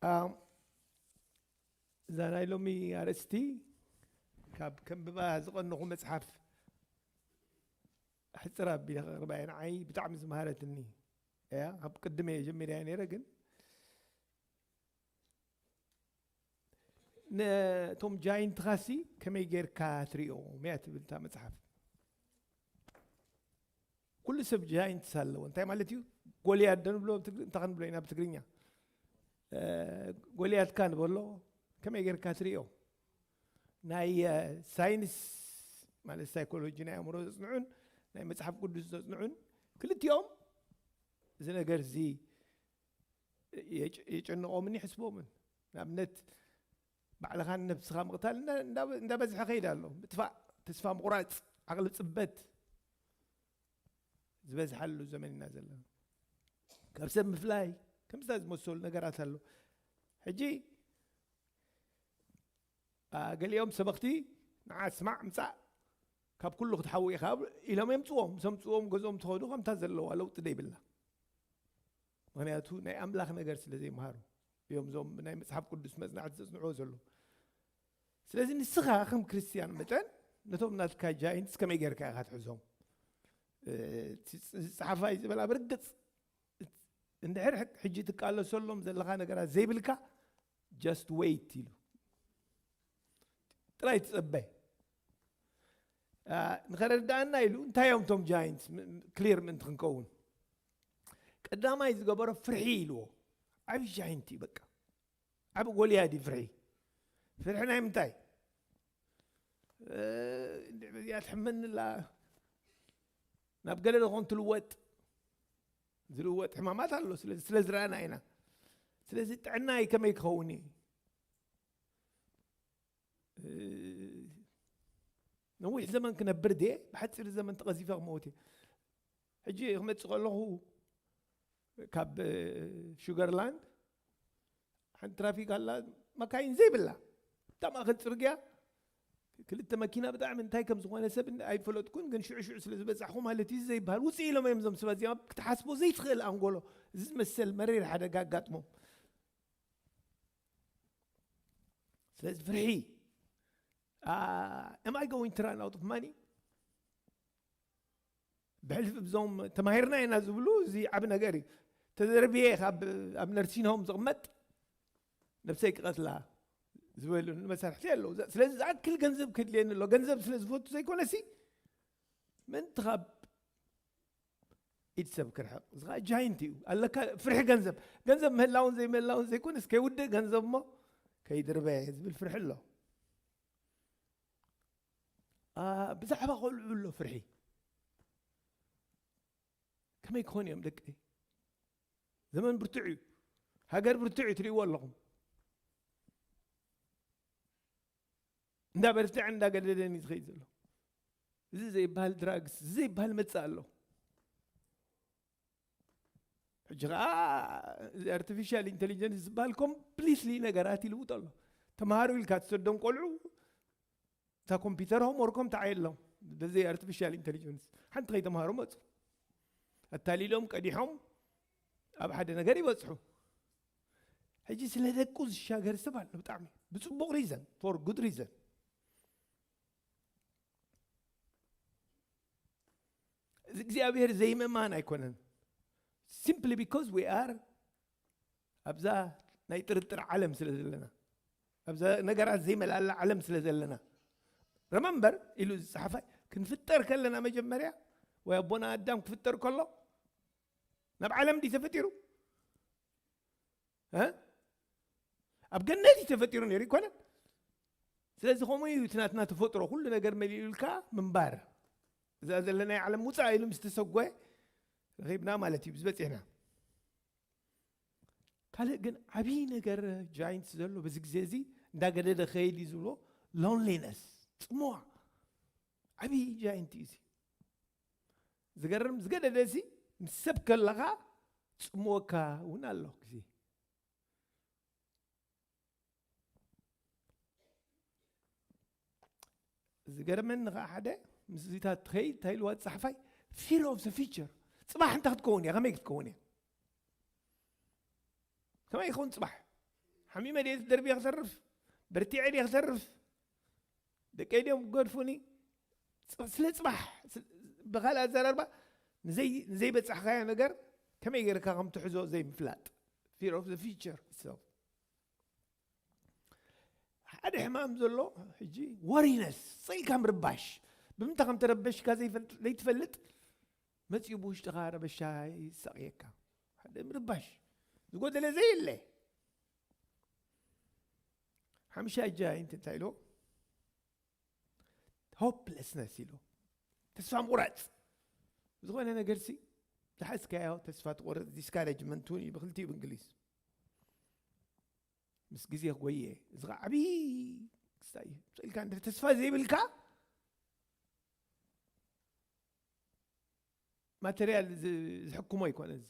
ኣም፣ እዛ ናይ ሎሚ ኣርእስቲ ካብ ከንብባ ዝቐነኹ መጽሓፍ ሕጽር ኣቢለ ከቕርባ እየ። ንዓይ ብጣዕሚ ዝመሃረትኒ እያ። ካብ ቅድም እየ ጀሚረ እያ ነይረ፣ ግን ነቶም ጃይንትኻሲ ከመይ ጌርካ ትሪኦም እያ ትብል እታ መጽሓፍ። ኩሉ ሰብ ጃይንትስ ኣለዎ። እንታይ ማለት እዩ? ጎልያድ ዶ ንብሎ ብትግሪ-፣ እንታይ ክንብሎ ኢና ብትግርኛ? እ፣ ጎልያድካ ንበሎ ከመይ ጌርካ ትሪኦ? ናይ፣ እ፣ ሳይንስ ማለት ሳይኮሎጂ ናይ ኣእምሮ ዘጽንዑን ናይ መጽሓፍ ቅዱስ ዘጽንዑን ክልቲኦም እዚ ነገር እዚ የጭ-፣ የጨንቖምን ይሕስቦምን። ንኣብነት ባዕልኻን ነብስኻ ምቕታል እንዳ-፣ እንዳ-፣ እንዳበዝሐ ከይድ ኣሎ። ምጥፋእ፣ ተስፋ ምቑራጽ፣ ዓቕሊ ጽበት ዝበዝሓሉ ዘመን ኢና ዘለና። ካብ ሰብ ምፍላይ ከምስታ ዝመሰሉ ነገራት ኣሎ። ሕጂ፣ ኣ፣ ገሊኦም ሰበኽቲ ንዓ ስማዕ ምጻእ ካብ ኩሉ ክትሓዊ ኢኻ ኢሎም የምጽዎም። ምስ ኣምጽዎም ገዝኦም ተኸዱ ከምታ ዘለዋ ለውጢ ደይብላ። ምኽንያቱ ናይ ኣምላኽ ነገር ስለ ዘይምሃሩ እዮም እዞም ናይ መጽሓፍ ቅዱስ መጽናዕቲ ዘጽንዕዎ ዘለዉ። ስለዚ ንስኻ ከም ክርስትያን መጠን ነቶም ናትካ ጃይንትስ ከመይ ጌርካ ኢኻ ትሕዞም? እ፣ እቲ ጸ-፣ ጸሓፋይ ዝበላ ብርግጽ እንድሕር ሕጂ ትቃለሰሎም ዘለኻ ነገራት ዘይብልካ just wait ኢሉ ጥራይ ትጸበ። አ፣ ንኸረድኣና ኢሉ እንታይ እዮም እቶም ጃይንትስ ም-፣ ም-፣ ክሊር ምእንቲ ክንከውን። ቀዳማይ ዝገበሮ ፍርሒ ኢልዎ። ዓቢ ጃይንት እዩ በቃ። ዓቢ ጎልያድ እዩ ፍርሒ። ፍርሒ ናይ ምንታይ? እ፣ እንድዒ በዚኣ ትሕመኒ ኣላ። ናብ ገለ ደኾን ትልወጥ። ዝልወጥ ሕማማት ኣሎ። ስለዚ ስለ ዝረኣና ኢና። ስለዚ ጥዕናይ ከመይ ክኸውን እዩ? እ፣ ነዊሕ ዘመን ክነብር ድየ? ብሓጺር ዘመን ተቐዚፈ ክመውት እየ። ሕጂ ክመጽእ ከለኹ ካብ፣ እ፣ ሹገርላንድ ሓንቲ ትራፊክ ኣላ፣ መካይን ዘይብላ። እታ ማእከል ጽርግያ ክልተ መኪና ብጣዕሚ እንታይ ከም ዝኾነ ሰብ ኣይፈለጥኩን፣ ግን ሽዑ ሽዑ ስለ ዝበጻሕኹ ማለት እዩ ዘይበሃል። ውጽእ ኢሎም እዮም እዞም ሰባት እዚኦም፣ ክትሓስቦ ዘይትኽእል ኣንጎሎ። እዚ ዝመሰል መሪር ሓደጋ ኣጋጥሞም። ስለዚ ፍርሒ፣ አ፣ am I going to run out of money? ብሕልፊ ብዞም ተማሂርና ኢና ዝብሉ፣ እዚ ዓቢ ነገር እዩ። ተደርብየ ካብ ኣብ ነርሲን ሆም ዝቕመጥ ነብሰይ ክቐትላ ዝበሉ መሳርሕቲ ኣለዉ። ስለዚ ዝኣክል ገንዘብ ከድልየኒ ኣሎ። ገንዘብ ስለ ዝፈቱ ዘይኮነሲ፣ ምእንቲ ካብ ኢድ ሰብ ክርሕቕ። እዚ ኸኣ ጃይንት እዩ። ኣለካ ፍርሒ ገንዘብ። ገንዘብ ምህላውን ዘይምህላውን ዘይኮነስ፣ ከይውድእ ገንዘብ እሞ ከይድርበ ዝብል ፍርሒ ኣሎ። ኣ፣ ብዛዕባ ቆልዑ ኣሎ ፍርሒ። ከመይ ክኾኑ እዮም ደቀይ? ዘመን ብርቱዕ እዩ። ሃገር ብርቱዕ እዩ፣ ትርእይዎ ኣለኹም። እንዳበርትዐ እንዳገደደን እዩ ዝኸይድ ዘሎ። እዚ ዘይበሃል ድራግስ፣ እዚ ዘይበሃል መጽእ ኣሎ። ሕጂ ኸዓ እዚ ኣርቲፊሻል ኢንተሊጀንስ ዝበሃል ኮምፕሊትሊ ነገራት ይልውጥ ኣሎ። ተምሃሩ ኢልካ ትሰዶም ቆልዑ፣ እታ ኮምፒውተር ሆምወርኮም ተዓየሎም። በዚ ኣርቲፊሻል ኢንተሊጀንስ ሓንቲ ከይተምሃሩ መጹ። ኣታሊሎም ቀዲሖም ኣብ ሓደ ነገር ይበጽሑ። ሕጂ ስለ ደቁ ዝሻገር ሰብ ኣሎ ብጣዕሚ ብጽቡቕ ሪዘን፣ for good reason። እዚ እግዚኣብሔር ዘይምእማን ኣይኮነን። Simply because we are ኣብዛ ናይ ጥርጥር ዓለም ስለ ዘለና፣ ኣብዛ ነገራት ዘይመላላ ዓለም ስለ ዘለና። ረመምበር ኢሉ ዝጸሓፋይ፣ ክንፍጠር ከለና መጀመርያ፣ ወይ ኣቦና ኣዳም ክፍጠር ከሎ፣ ናብ ዓለም ድዩ ተፈጢሩ? እ? ኣብ ገነት እዩ ተፈጢሩ ነይሩ ይኮነን? ስለዚ ከምኡ እዩ እቲ ናትና ተፈጥሮ፣ ኩሉ ነገር መሊኡልካ ምንባር። እዛ ዘለናይ ዓለም ውፃእ ኢሉ ምስ ተሰጎ ረኺብና ማለት እዩ፣ ምስ በፂሕና። ካልእ ግን ዓብዪ ነገር ጃይንት ዘሎ በዚ ግዜ እዚ እንዳገደደ ከይድ እዩ ዝብሎ ሎንሊነስ፣ ጽምዋ። ዓብዪ ጃይንት እዩ እዚ። ዝገርም ዝገደደ እዚ ምስ ሰብ ከለኻ ጽምወካ እውን ኣሎ ግዜ። ዝገርመኒ ከዓ ሓደ ምስዚታት ትኸይድ እንታይ ኢልዋ ጸሓፋይ፣ fear of the future። ጽባሕ እንታይ ክትከውን እያ? ከመይ ክትከውን እያ? ከመይ ይኸውን ጽባሕ? ሓሚመ ድየ ተደርብየ ክተርፍ? በርቲዐ ድየ ክተርፍ? ደቀይ ድዮም ክገድፉኒ? ጽ- ስለ ጽባሕ፣ ስ- ብኻልእ ኣዘራርባ፣ ንዘይ- ንዘይበጻሕካዮ ነገር ከመይ ጌርካ ከም ትሕዞ ዘይምፍላጥ። Fear of the future itself። ሓደ ሕማም ዘሎ ሕጂ፣ ወሪነስ፣ ስቕ ኢልካ ምርባሽ። ብምንታይ ከም ተረበሽካ ዘይፈልጥ- ዘይትፈልጥ፣ መጺኡ ብውሽጥኻ ረበሻ ይሳቕየካ። ሓደ ምርባሽ፣ ዝጎደለ ዘየለ። ሓምሻይ ጃይንት እንታይ ኢሎ? ሆፕለስነስ ኢሎ። ተስፋ ምቑራጽ። ዝኾነ ነገርሲ ዝሓዝካዮ ተስፋ ትቆርጽ፣ ዲስካሬጅመንት እውን እዩ ብክልቲኡ ብእንግሊዝ። ምስ ግዜ ክጎየ፣ እዚ ኸዓ ዓብዪ ክስታይ እዩ። ስቕ ኢልካ እንድሕር ተስፋ ዘይብልካ፣ ማተርያል ዝ- ዝሕክሞ ኣይኮነ እዚ።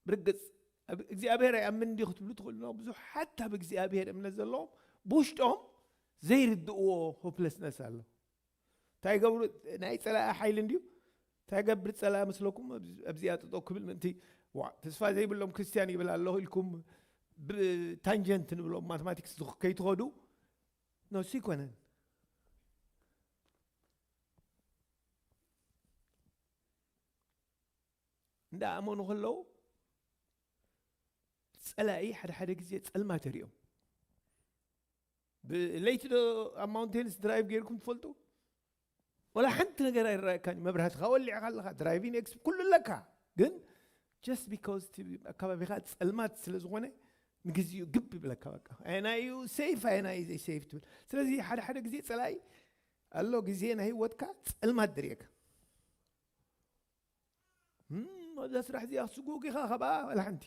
ብርግጽ፣ ኣብ እግዚኣብሔር ኣይኣምን እንዲ ክትብሉ ትኽእሉ ነው። ብዙሓት ኣብ እግዚኣብሔር እምነት ዘለዎም ብውሽጦም ዘይርድእዎ ሆፕለስነስ ኣሎ። እንታይ ገብሩ? ናይ ጸላኢ ሓይሊ እንድዩ። እንታይ ገብር ጸላኢ መስለኩም? ኣብዚ- ኣብዚኣ ጠጠው ክብል ምእንቲ፣ ዋ፣ ተስፋ ዘይብሎም ክርስትያን ይብል ኣለኹ ኢልኩም ብታንጀንት ንብሎም ማቴማቲክስ ዝኽ- ከይትኸዱ፣ ኖ፣ እሱ ይኮነን። እንዳ ኣመኑ ከለዉ፣ ጸላኢ ሓደ ሓደ ግዜ ጸልማት የርእዮም። ብለይቲ ዶ ኣብ ማውንቴንስ ድራይቭ ጌርኩም ትፈልጡ? ወላ ሓንቲ ነገር ኣይረኣየካን እዩ። መብራህትኻ ወሊዕካ ኣለኻ፣ ድራይቪንግ ኤክስ ኩሉ ኣለካ። ግን just because እቲ ኣካባቢኻ ጸልማት ስለ ዝኾነ፣ ንግዚኡ ግብ ይብለካ። በቃ ኣየናይ እዩ ሴፍ፣ ኣየናይ እዩ ዘይሴፍ ትብል። ስለዚ ሓደ ሓደ ግዜ ጸላኢ ኣሎ፣ ግዜ ናይ ህይወትካ ጸልማት ድርየካ። እም፣ ኣብዛ ስራሕ እዚኣ ክትስጉግ ኢኻ፣ ካብኣ ዋላ ሓንቲ።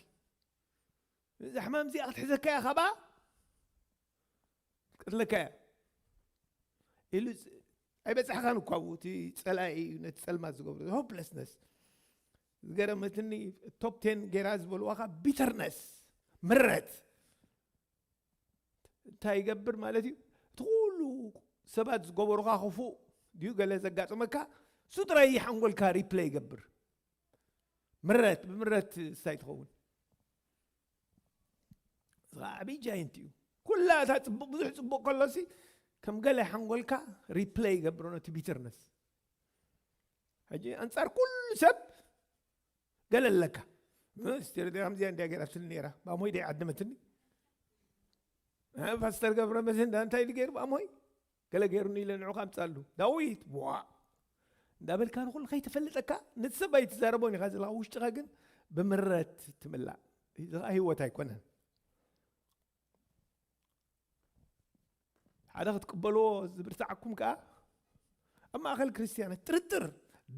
እዛ ሕማም እዚኣ ክትሕዘካ እያ፣ ካብኣ ክትቀትለካ እያ ኢሉ ዝ- ኣይበጻሕካን እኳ፣ ኣብኡ እቲ ጸላኢ እዩ ነቲ ጸልማት ዝገብሮ። ሆፕለስነስ። ዝገረመትኒ፣ ቶፕ ቴን ጌራ ዝበልዋ ኸኣ ቢተርነስ፣ ምረት። እንታይ ይገብር ማለት እዩ? እቲ ኩሉ ሰባት ዝገበሩኻ ክፉእ ድዩ ገለ ዘጋጥመካ፣ እሱ ጥራይ ሓንጎልካ ሪፕለይ ይገብር። ምረት፣ ብምረት እንታይ ትኸውን? እዚ ኸዓ ዓብዪ ጃይንት እዩ። ኩላ እታ ጽቡቕ፣ ብዙሕ ጽቡቕ ከሎሲ፣ ከም ገለ ሓንጎልካ ሪፕለይ ይገብሮ ነቲ ቢተርነስ። ሕጂ ኣንጻር ኩሉ ሰብ ገለ ኣለካ። እ፣ ስቴር ደ ከምዚኣ እንዲያ ገይራትኒ ነይራ። ብኣሞይ ደይ ዓደመትኒ። እ፣ ፓስተር ገብረ መድህን ዳ እንታይ ኢሉ ገይሩ ብኣሞይ? ገለ ገይሩኒ ኢለ ንዑ ካምጻሉ። ዳዊት፣ ቧ! እንዳበልካ ንኹሉ ከይተፈልጠካ፣ ነቲ ሰብ ኣይትዛረቦን ኢኻ ዘለኻ፣ ውሽጥኻ ግን ብምረት ትምላእ። እዚ ኸኣ ህይወት ኣይኮነን። ሓደ ክትቅበልዎ ዝብርትዓኩም ከኣ፣ ኣብ ማእከል ክርስትያናት ጥርጥር፣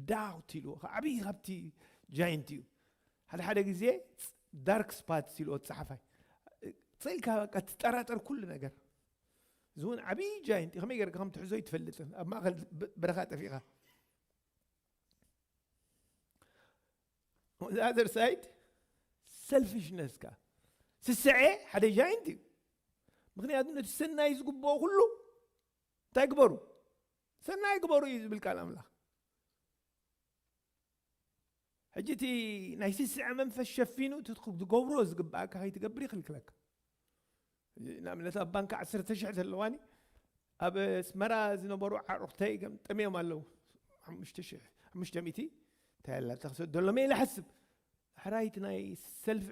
ዳውት ኢልዎ፣ ዓብዪ ካብቲ ጃይንት እዩ። ሓደ ሓደ ግዜ ዳርክ ስፓትስ ኢልዎ እቲ ጸሓፋይ። ስቕ ኢልካ በቃ ትጠራጠር ኩሉ ነገር። እዚ እውን ዓብዪ ጃይንት እዩ። ከመይ ጌርካ ከም ትሕዞ ኣይትፈልጥን። ኣብ ማእከል ብ- በረኻ ጠፊእኻ። On the other side፣ ሰልፊሽነስ ከኣ። ስስዐ ሓደ ጃይንት እዩ። ምኽንያቱ ነቲ ሰናይ ዝግብኦ ኩሉ እንታይ ግበሩ? ሰናይ ግበሩ እዩ ዝብል ቃል ኣምላኽ። ሕጂ እቲ ናይ ስስዐ መንፈስ ሸፊኑ እቲ ትገብሮ ዝግብኣካ ከይትገብር ይኽልክለካ። ንኣብነት ኣብ ባንክ ዓሰርተ ሽሕ ዘለዋኒ ኣብ ኣስመራ ዝነበሩ ኣዕሩኽተይ ገምጠምዮም ኣለዉ። ሓሙሽተ ሽሕ፣ ሓሙሽተ ሚእቲ እንታይ ኣላ ተኽሰ ደሎም ኢለ ሓስብ። ሕራይት ናይ ሰልፍ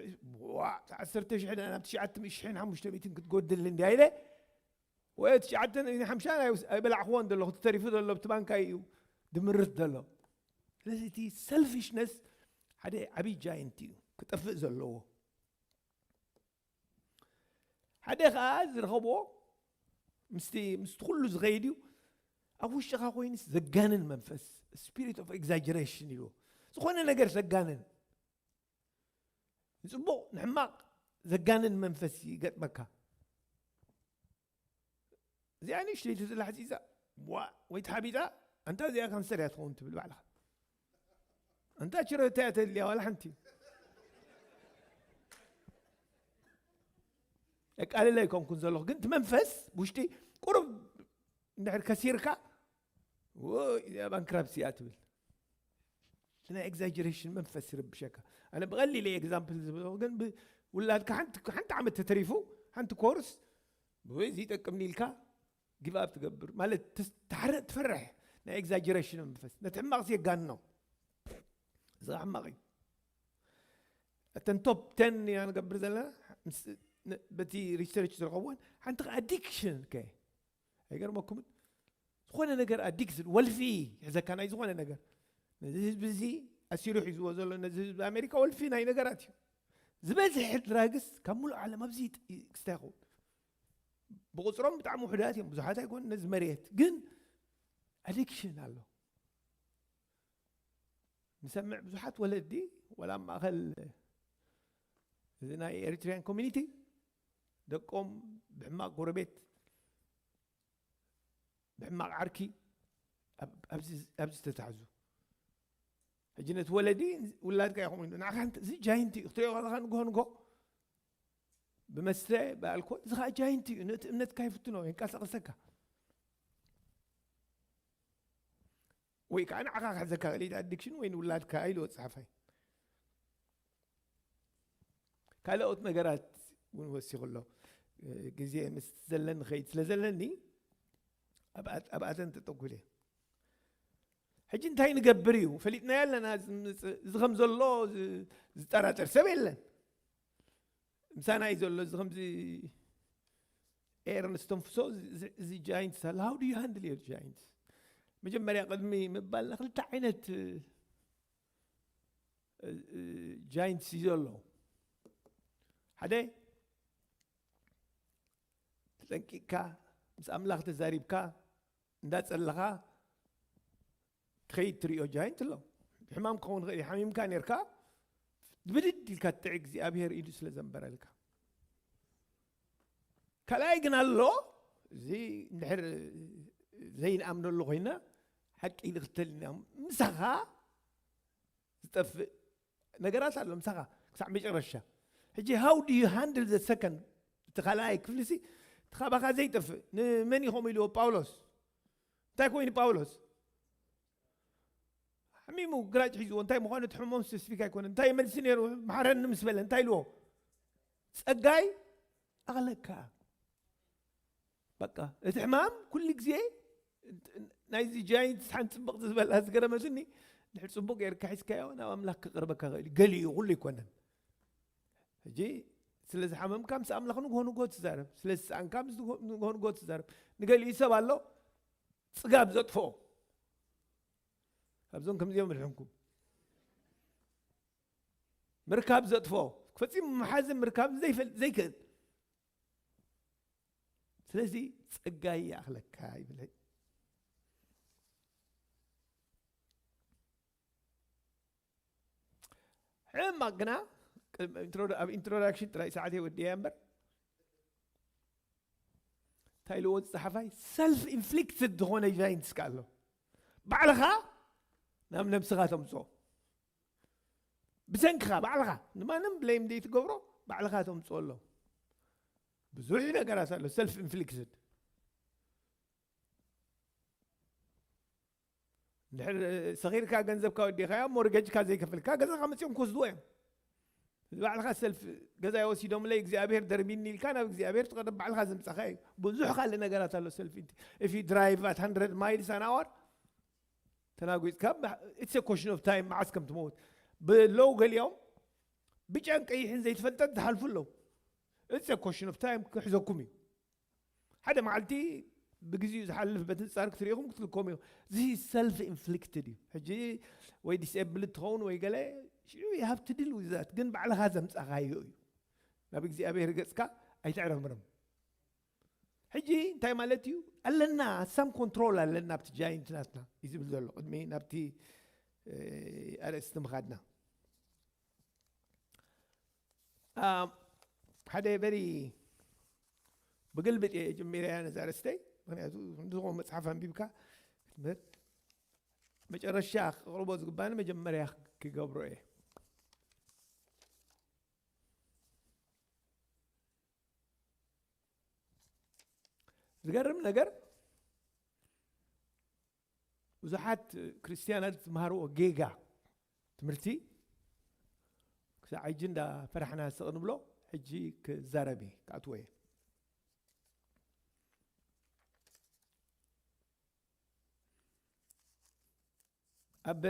ዋ፣ ዓሰርተ ሽሕ ዳ ናብ ትሽዓተ ሚእቲ ሽሕን ሓሙሽተ ሚእትን ክትጎድል እንድያ ኢለ፣ ወይ ትሽዓተ ሓምሳ ናይ ውስ- ኣይበላዕኽዎን ዘለኹ፣ እቲ ተሪፉ ዘሎ ኣብቲ ባንካ እዩ ድምርት ዘሎ። ስለዚ እቲ ሰልፊሽነስ ሓደ ዓብዪ ጃይንት እዩ ክጠፍእ ዘለዎ። ሓደ ኸዓ ዝረኸብዎ ምስቲ ምስቲ ኩሉ ዝኸይድ እዩ። ኣብ ውሽጥኻ ኮይኑስ ዘጋንን መንፈስ፣ ስፒሪት ኦፍ ኤግዛጀሬሽን ኢልዎ፣ ዝኾነ ነገር ዘጋንን፣ ንጽቡቕ ንሕማቕ ዘጋንን መንፈስ ይገጥመካ። እዚኣ ንእሽተይቲ ዘላ ሕጺጻ ዋ ወይ ተሓቢጣ፣ ኣንታ እዚኣ ካንሰር እያ ትኸውን ትብል ባዕልኻ። ኣንታ ችረታ እያ ተድልያ ዋላ ሓንቲ። የቃልል ኣይኮንኩን ዘለኹ፣ ግን እቲ መንፈስ ውሽጢ ቁሩብ እንድሕር ከሲርካ፣ ወይ እዚኣ ባንክራፕሲ እያ ትብል። ናይ exaggeration መንፈስ ይርብሸካ። ኣነ ብቐሊል example ዝብሎ ግን፣ ውላድካ ሓንቲ ዓመት ተተሪፉ ሓንቲ ኮርስ ወይ እዚ ይጠቅምኒ ኢልካ give up ትገብር ማለት፣ ትፈርሕ። ናይ exaggeration መንፈስ ነቲ ሕማቕ የጋንኖ። እዚ ሕማቕ እዩ። እተን top ten ኢና ንገብር ዘለና። በቲ research ዝረኸብዎን ሓንቲ addiction ከ ኣይገርመኩምን? ዝኾነ ነገር addiction፣ ወልፊ ይሕዘካ፣ ናይ ዝኾነ ነገር። ነዚ ህዝቢ እዚ ኣሲሩ ሒዝዎ ዘሎ፣ ነዚ ህዝቢ ኣሜሪካ ወልፊ ናይ ነገራት እዩ። ዝበዝሐ ድራግስ ካብ ሙሉእ ዓለም ኣብዚ ክስታይ ይኸውን። ብቁፅሮም ብጣዕሚ ውሕዳት እዮም፣ ብዙሓት ኣይኮን ነዚ መሬት ግን addiction ኣሎ። ንሰምዕ ብዙሓት ወለዲ፣ ወላ ኣብ ማእኸል እዚ ናይ Eritrean community፣ ደቆም ብሕማቕ ጎረቤት፣ ብሕማቕ ዓርኪ ኣብዚ ዝተታሕዙ። ሕጂ ነቲ ወለዲ፣ ውላድካ ኢኹም ኢሉ ንዓኻ፣ እዚ giant እዩ ክትሪኦ ከለኻ ንግሆ ንግሆ ብመስተ ብኣልኮል፣ እዚ ከዓ giant እዩ፣ ነቲ እምነትካ ይፍትኖ፣ የንቀሳቕሰካ። ወይ ከዓ ንዓኻ ክሕዘካ ክእል addiction ወይ ንውላድካ ኢሉ ወፅሓፋይ። ካልኦት ነገራት እውን ወሲኹ ኣሎ። ግዜ ምስ ዘለኒ ኸይድ ስለ ዘለኒ ኣብኣተን ተጠጉለ። ሕጂ እንታይ ንገብር እዩ ፈሊጥናዮ ኣለና። እዚ ከም ዘሎ ዝጠራጠር ሰብ የለን። ምሳና እዩ ዘሎ። እዚ ከምዚ ኤር ንስተንፍሶ፣ እዚ giants ኣሎ። How do you handle your giants? መጀመርያ ቅድሚ ምባልና ክልተ ዓይነት giants እዩ ዘሎ። ሓደ ተጠንቂቕካ ምስ ኣምላኽ ተዛሪብካ እንዳጸለኻ ትኸይድ ትሪኦ giant ኣሎ። ሕማም ክኸውን ይኽእል እዩ። ሓሚምካ ነርካ ብድድ ኢልካ ትጥዒ እግዚኣብሔር ኢዱ ስለ ዘንበረልካ። ካልኣይ ግን ኣሎ፣ እዚ እንድሕር ዘይንኣምነሉ ኮይና ሓቂ ንክተል ኢና ምሳኻ ዝጠፍእ ነገራት ኣሎ ምሳኻ ክሳዕ መጨረሻ። ሕጂ how do you handle the second? እቲ ካልኣይ ክፍሊ ሲ እቲ ካባኻ ዘይጠፍእ ንመን እዩ ከምኡ ኢልዎ ጳውሎስ? እንታይ ኮይኑ ጳውሎስ? ሓሚሙ ግራጭ ሒዝዎ እንታይ ምዃኑ እቲ ሕሞም ስፔሲፊክ ኣይኮነ። እንታይ መልሲ ነይሩ? መሓረኒ ምስ በለ እንታይ ኢልዎ? ጸጋይ ኣቕለካ። በቃ እቲ ሕማም ኩሉ ግዜ ናይዚ giant ሓንቲ ጽብቕ ዝበላ ዝገረመትኒ ድሕር ጽቡቕ ጌርካ ሒዝካዮ ናብ ኣምላኽ ክቕርበካ ኽእል ገሊኡ ኩሉ ኣይኮነን። ሕጂ ስለ ዝሓመምካ ምስ ኣምላኽ ንግሆ ንግሆ ትዛረብ፣ ስለ ዝሰኣንካ ምስ ንግሆ ንግሆ ትዛረብ። ንገሊኡ ሰብ ኣሎ ጽጋብ ዘጥፍኦ። ካብዞም ከምዚኦም ርሕንኩም። ምርካብ ዘጥፍኦ፣ ፈጺሙ መሓዝን ምርካብ ዘይክእል። ስለዚ ጸጋይ ይኣኽለካ ይብል። ሕማቕ ግና ኣብ ኢንትሮዳክሽን ጥራይ ሰዓት ወዲያ እምበር እንታይ ኢልዎ ዝጸሓፋይ ሰልፍ ኢንፍሊክትድ ዝኾነ ጃይንትስ ኣሎ። ባዕልኻ ናብ ነብስኻ ተምጽኦ። ብሰንክኻ ባዕልኻ ንማንም ብሌም ዘይትገብሮ ባዕልኻ ተምጽኦ ኣሎ። ብዙሕ ነገራት ኣሎ ሰልፍ ኢንፍሊክትድ። እንድሕር ሰኺርካ ገንዘብካ ወዲኻዮ ሞርገጅካ ዘይከፈልካ ገዛኻ መፂኦም ክወስድዎ እዮም። እዚ ባዕልኻ ሰልፍ ገዛይ ወሲዶምለይ እግዚኣብሔር ደርቢኒ ኢልካ ናብ እግዚኣብሔር ትቐርብ ባዕልኻ ዘምፃኻ እዩ። ብዙሕ ካልእ ነገራት ኣሎ ሰልፍ። If you drive at hundred miles an hour ተናጒፅካ it's a question of time መዓስ ከም ትመውት። ብለው ገሊኦም ብጫን ቀይሕን ዘይትፈልጠት ዝሓልፉ ኣለዉ። It's a question of time ክሕዘኩም እዩ። ሓደ መዓልቲ ብግዚኡ ዝሓልፍ በቲ ንጻር ክትሪኢኹም ክትልከሙ እዩ። እዚ ሰልፍ ኢንፍሊክትድ እዩ። ሕጂ ወይ ዲስኤብል ትኸውን ወይ ገለ ሽዑ you have to deal with that ግን ባዕልኻ ዘምጻኻዮ እዩ። ናብ እግዚኣብሔር ገጽካ ኣይተዕረምርም። ሕጂ እንታይ ማለት እዩ ኣለና ሳም ኮንትሮል ኣለና ኣብቲ ጃይንት ናትና እዩ ዝብል ዘሎ ቅድሚ ናብቲ ኣርእስቲ ምኻድና ሓደ በሪ ብግልብጥ እየ ጀሚረያ ነዛ ርእስተይ። ምክንያቱ ንዝኾኑ መፅሓፍ ኣንቢብካ ትምህር መጨረሻ ክቕርቦ ዝግባኒ መጀመርያ ክገብሮ እየ። ዝገርም ነገር ብዙሓት ክርስትያናት ዝመሃርዎ ጌጋ ትምህርቲ ክሳዕ ሕጂ እንዳ ፈራሕና ስቕ ንብሎ። ሕጂ ክዛረብ እየ፣ ክኣትዎ እየ። ኣብ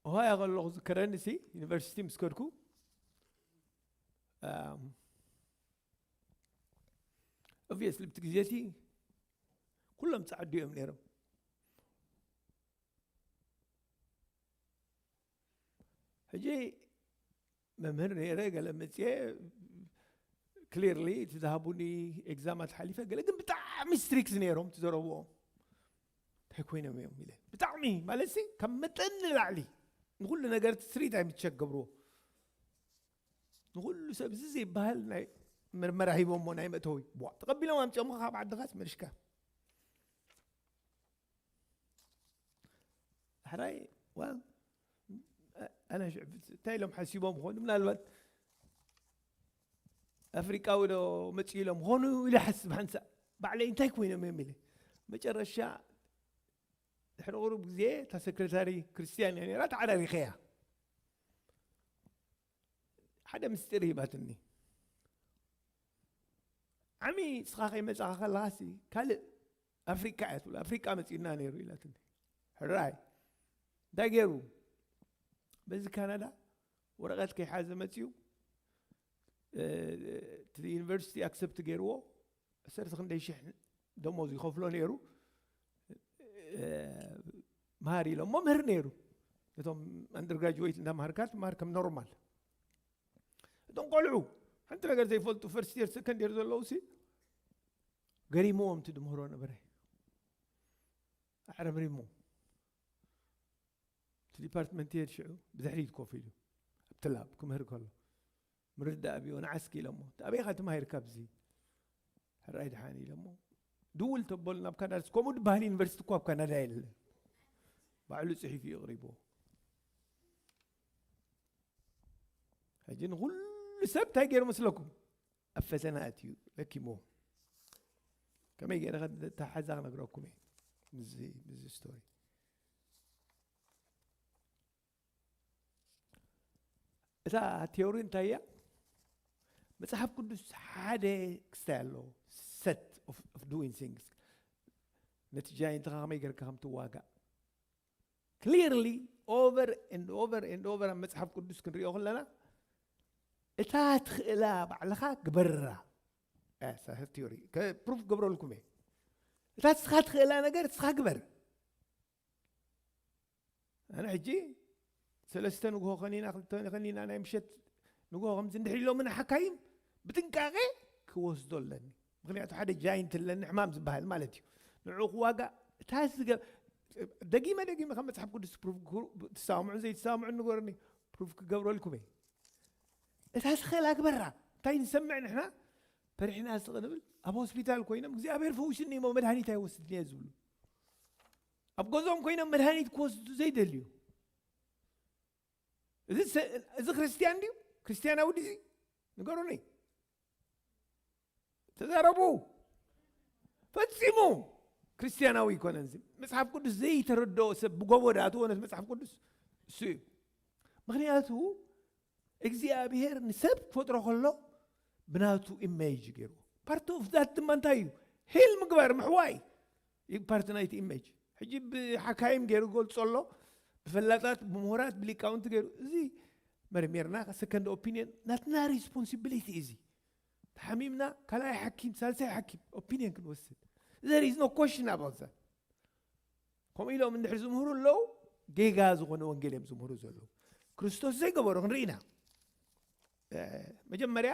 ኦሃዮ ከለኹ ዝከረኒ ሲ ዩኒቨርሲቲ ምስ ከድኩ ኦብቪየስሊ ብቲ ግዜ ሲ ኩሎም ፃዕዱ እዮም ነይሮም። ሕጂ መምህር ነይረ፣ ገለ መፅየ ክሊርሊ እቲ ዝሃቡኒ ኤግዛማት ሓሊፈ፣ ገለ ግን ብጣዕሚ ስትሪክት ነይሮም ትዘረብዎም። እንታይ ኮይኖም እዮም ኢለ ብጣዕሚ ማለት ሲ ካብ መጠን ንላዕሊ ንኩሉ ነገር ስትሪት ኣይምትሸገብርዎ። ንኩሉ ሰብ እዚ ዘይበሃል ናይ ምርመራ ሂቦሞ ናይ መእተዊ ቧ ተቐቢሎም ኣምፅኦምካ ካብ ዓድኻስ መልሽካ። ሕራይ ዋል ኣነ ሽዕብ እንታይ ኢሎም ሓሲቦም ኾኑ ምናልባት ኣፍሪቃዊ ዶ መፅኡ ኢሎም ኾኑ ኢለ ሓስብ ሓንሳእ ባዕለይ እንታይ ኮይኖም እዮም ኢለ መጨረሻ ድሕሪ ቁሩብ ግዜ እታ ሰክረታሪ ክርስትያን እያ ነራ ተዓራሪኸያ። ሓደ ምስጢር ሂባትኒ። ዓሚ ንስኻ ከይመጻኻ ከለኻሲ ካልእ ኣፍሪቃ እያ ትብል፣ ኣፍሪቃ መጺእና ነይሩ ኢላትኒ። ሕራይ እንታይ ገይሩ? በዚ ካናዳ ወረቐት ከይሓዘ መጺኡ እቲ ዩኒቨርሲቲ ኣክሰፕት ገይርዎ። ዓሰርተ ክንደይ ሽሕ ደሞዝ ይኸፍሎ ነይሩ። መሃር ኢሎሞ ምህር ነይሩ። እቶም ኣንደርግራጅዌት እንዳምሃርካ ትምሃር ከም ኖርማል። እቶም ቆልዑ ሓንቲ ነገር ዘይፈልጡ ፈርስት የር ሰከንድ የር ዘለዉ ሲ ገሪምዎም እቲ ድምህሮ ነበረ። ኣዕረምሪሞ እቲ ዲፓርትመንት ሄድ ሽዑ ብድሕሪት ኮፍ ኢሉ ኣብቲ ላብ ክምህር ከሎ ምርዳእ ኣብዮ ንዓስኪ ኢሎሞ ኣበይኻ ትማሂር ካብዚ ሕራይ ድሓን ኢሎሞ ድውል ተበሉ ናብ ካናዳ። ከምኡ ድበሃል ዩኒቨርሲቲ እኮ ኣብ ካናዳ የለ። ባዕሉ ጽሒፉ እዩ ኣቕሪብዎ። ሕጂ ንኹሉ ሰብ እንታይ ገይሩ መስለኩም? ኣብ ፈተና ኣትዩ ለኪምዎ። ከመይ ገይረ ተሓዛ ክነግረኩም እየ። ምስዚ ምስዚ ስቶሪ እታ ቲዮሪ እንታይ እያ? መጽሓፍ ቅዱስ ሓደ ክስታይ ኣለዎ። ሰት ኦፍ ዱዊንግ ቲንግስ ነቲ ጃይንትኻ ከመይ ገርካ ከም ትዋጋእ ክሊርሊ ኦቨር ኤንድ ኦቨር ኤንድ ኦቨር ኣብ መጽሓፍ ቅዱስ ክንሪኦ ከለና እታ ትኽእላ ባዕልኻ ግበራ። ቲዮሪ ፕሩፍ ክገብረልኩም እየ። እታ ንስኻ ትኽእላ ነገር ንስኻ ግበር። ኣነ ሕጂ ሰለስተ ንግሆ ከኒና ክልተ ከኒና ናይ ምሸት ንግሆ ከምዚ እንድሕር ኢሎምና ሓካይም ብጥንቃቄ ክወስዶ ኣለኒ። ምክንያቱ ሓደ ጃይንት ኣለኒ ሕማም ዝበሃል ማለት እዩ። ንዑ ክዋጋ እታ ዝገ ደጊመ ደጊመ ካብ መፅሓፍ ቅዱስ ፕሩፍ ትሰማምዑ ዘይትሰማምዑ ንገሩኒ። ፕሩፍ ክገብረልኩም እየ። እታ ዝኽእል ኣግበራ። እንታይ ንሰምዕ ንሕና ፈሪሕና ስቕ ንብል። ኣብ ሆስፒታል ኮይኖም እግዚኣብሔር ፈውስኒ እሞ መድሃኒት ኣይወስድን እየ ዝብሉ ኣብ ገዝኦም ኮይኖም መድሃኒት ክወስዱ ዘይደልዩ። እዚ ሰ- እዚ ክርስትያን ድዩ? ክርስትያናዊ ድዩ? ንገሩኒ። ተዛረቡ። ፈጺሙ ክርስትያናዊ ኣይኮነን። እዚ መጽሓፍ ቅዱስ ዘይተረድኦ ሰብ ብጎቦ ዳኣ ትወነት መጽሓፍ ቅዱስ እሱ እዩ። ምክንያቱ እግዚኣብሔር ንሰብ ክፈጥሮ ከሎ ብናቱ ኢሜጅ ገይርዎ። ፓርት ኦፍ ዛት ድማ እንታይ እዩ? ሂል ምግባር ምሕዋይ እዩ ፓርት ናይቲ ኢሜጅ። ሕጂ ብሓካይም ገይሩ ገልጾ ኣሎ፣ ብፈላጣት ብምሁራት ብሊቃውንቲ ገይሩ። እዚ መርሚርና ሰከንድ ኦፒኒየን ናትና ሪስፖንሲቢሊቲ እዚ። ተሓሚምና ካልኣይ ሓኪም ሳልሳይ ሓኪም ኦፒኒየን ክንወስድ there is no question about that። ከምኡ ኢሎም እንድሕር ዝምህሩ ኣለዉ ጌጋ ዝኾነ ወንጌል እዮም ዝምህሩ ዘለዉ። ክርስቶስ ዘይገበሮ ክንርኢ ኢና። መጀመርያ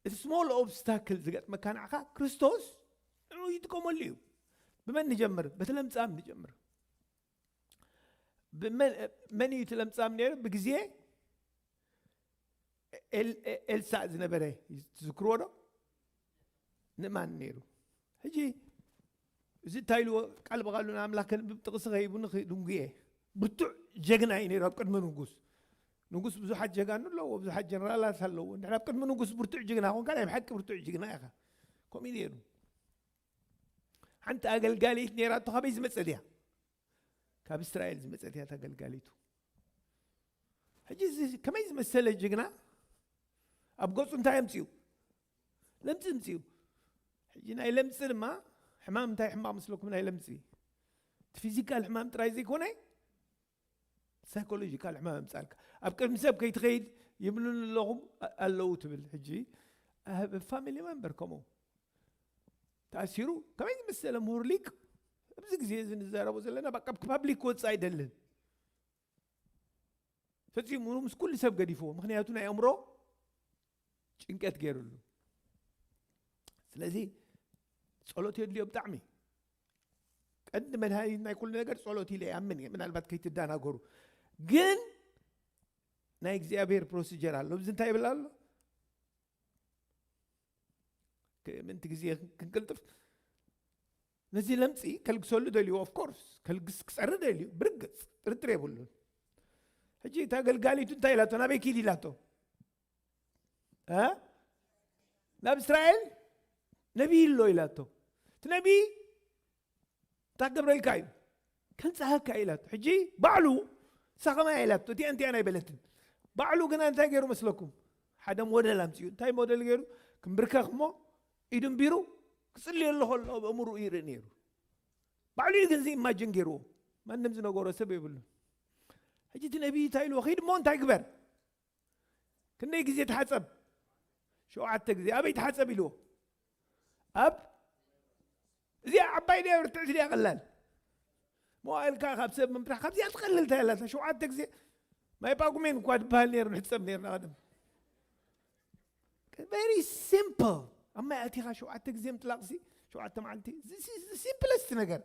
እቲ ስሞል ኦብስታክል ዝገጥመካ ንዓኻ ክርስቶስ ንዑ ይጥቀመሉ እዩ። ብመን ንጀምር? በቲ ለምጻም ንጀምር። መን እዩ እቲ ለምጻም ነይሩ? ብግዜ ኤልሳዕ ዝነበረ ትዝክርዎ ዶ? ንእማን ነይሩ። ሕጂ እዚ እንታይ ኢልዎ? ቃል ብቓሉ ንኣምላኽ ከንብብ ጥቕሲ ከይቡኒ ድንጉየ። ብርቱዕ ጀግና እዩ ነይሩ ኣብ ቅድሚ ንጉስ። ንጉስ ብዙሓት ጀጋኑ ኣለዎ፣ ብዙሓት ጀነራላት ኣለዎ። እንድሕር ኣብ ቅድሚ ንጉስ ብርቱዕ ጅግና ኮንካ ናይ ብሓቂ ብርቱዕ ጅግና ኢኻ። ከምኡ እዩ ነይሩ። ሓንቲ ኣገልጋሊት ነይራቶ ካበይ ዝመጸት እያ? ካብ እስራኤል ዝመጸት እያ ተገልጋሊቱ። ሕጂ እዚ ከመይ ዝመሰለ ጅግና ኣብ ገጹ እንታይ ኣምጺኡ? ለምጺ ኣምጺኡ። ሕጂ ናይ ለምጺ ድማ ሕማም እንታይ ሕማቕ መስለኩም? ናይ ለምጺ እቲ ፊዚካል ሕማም ጥራይ ዘይኮነ ሳይኮሎጂካል ሕማም ኣምጻልካ። ኣብ ቅድሚ ሰብ ከይትኸይድ ይብሉን ኣለኹም ኣለዉ ትብል። ሕጂ ፋሚሊ መንበር ከምኡ ተኣሲሩ ከመይ ዝመሰለ ምሁር ሊቅ ኣብዚ ግዜ እዚ ንዛረቦ ዘለና በቃ ፓብሊክ ክወፅእ ኣይደልን። ፈፂሙ ምስ ኩሉ ሰብ ገዲፍዎ። ምክንያቱ ናይ ኣእምሮ ጭንቀት ገይሩሉ። ስለዚ ጸሎት የድልዮ ብጣዕሚ። ቀንዲ መድሃኒት ናይ ኩሉ ነገር ጸሎት ኢለ ይኣምን እየ። ምናልባት ከይትደናገሩ። ግን ናይ እግዚኣብሔር ፕሮሲጀር ኣሎ። ኣብዚ እንታይ ይብል ኣሎ? ክ-፣ ምንቲ ግዜ ክንቅልጥፍ ነዚ ለምጺ ከልግሰሉ ደልዩ። ኦፍ ኮርስ ከልግስ ክጸሪ ደልዩ። ብርግጽ ጥርጥር የብሉን። ሕጂ እታ ገልጋሊቱ እንታይ ኢላቶ? ናበይ ኪድ ኢላቶ? እ? ናብ እስራኤል ነቢይ ኣሎ ኢላቶ። እቲ ነቢይ እንታይ ክገብረልካ እዩ? ከንጽሃካ ኢላቶ። ሕጂ ባዕሉ ንሳ ከማይ ኢላቶ። እቲኣን እቲኣን ኣይበለትን። ባዕሉ ግና እንታይ ገይሩ መስለኩም? ሓደ ሞዴል ኣምጺኡ። እንታይ ሞዴል ገይሩ? ክምብርከኽ እሞ ኢዱ እምቢሩ ክጽልየሉ ከሎ ኣብ ኣእምሮኡ ይርኢ ነይሩ። ባዕሉ እዩ ግን እዚ ኢማጅን ገይርዎ። ማንም ዝነገሮ ሰብ የብሉን። ሕጂ እቲ ነቢይ እንታይ ኢልዎ? ኺድ እሞ እንታይ ግበር? ክንደይ ግዜ ተሓጸብ? ሸውዓተ ግዜ። ኣበይ ተሓጸብ ኢልዎ? ኣብ እዚኣ ዓባይ ድያ ብርትዕቲ ድያ ቀላል? መዋእልካ ካብ ሰብ ምምራሕ ካብዚኣ ትቐልል እንታይ ኣላታ? ሸውዓተ ግዜ ማይ ጳጉሜን እኳ ትበሃል ነይሩ ንሕጸብ ነይርና ቀደም። ቨሪ ሲምፕል። ኣብ ማይ ኣቲኻ ሸውዓተ ግዜ ምጥላቕሲ ሸውዓተ መዓልቲ። ሲምፕለስት ነገር።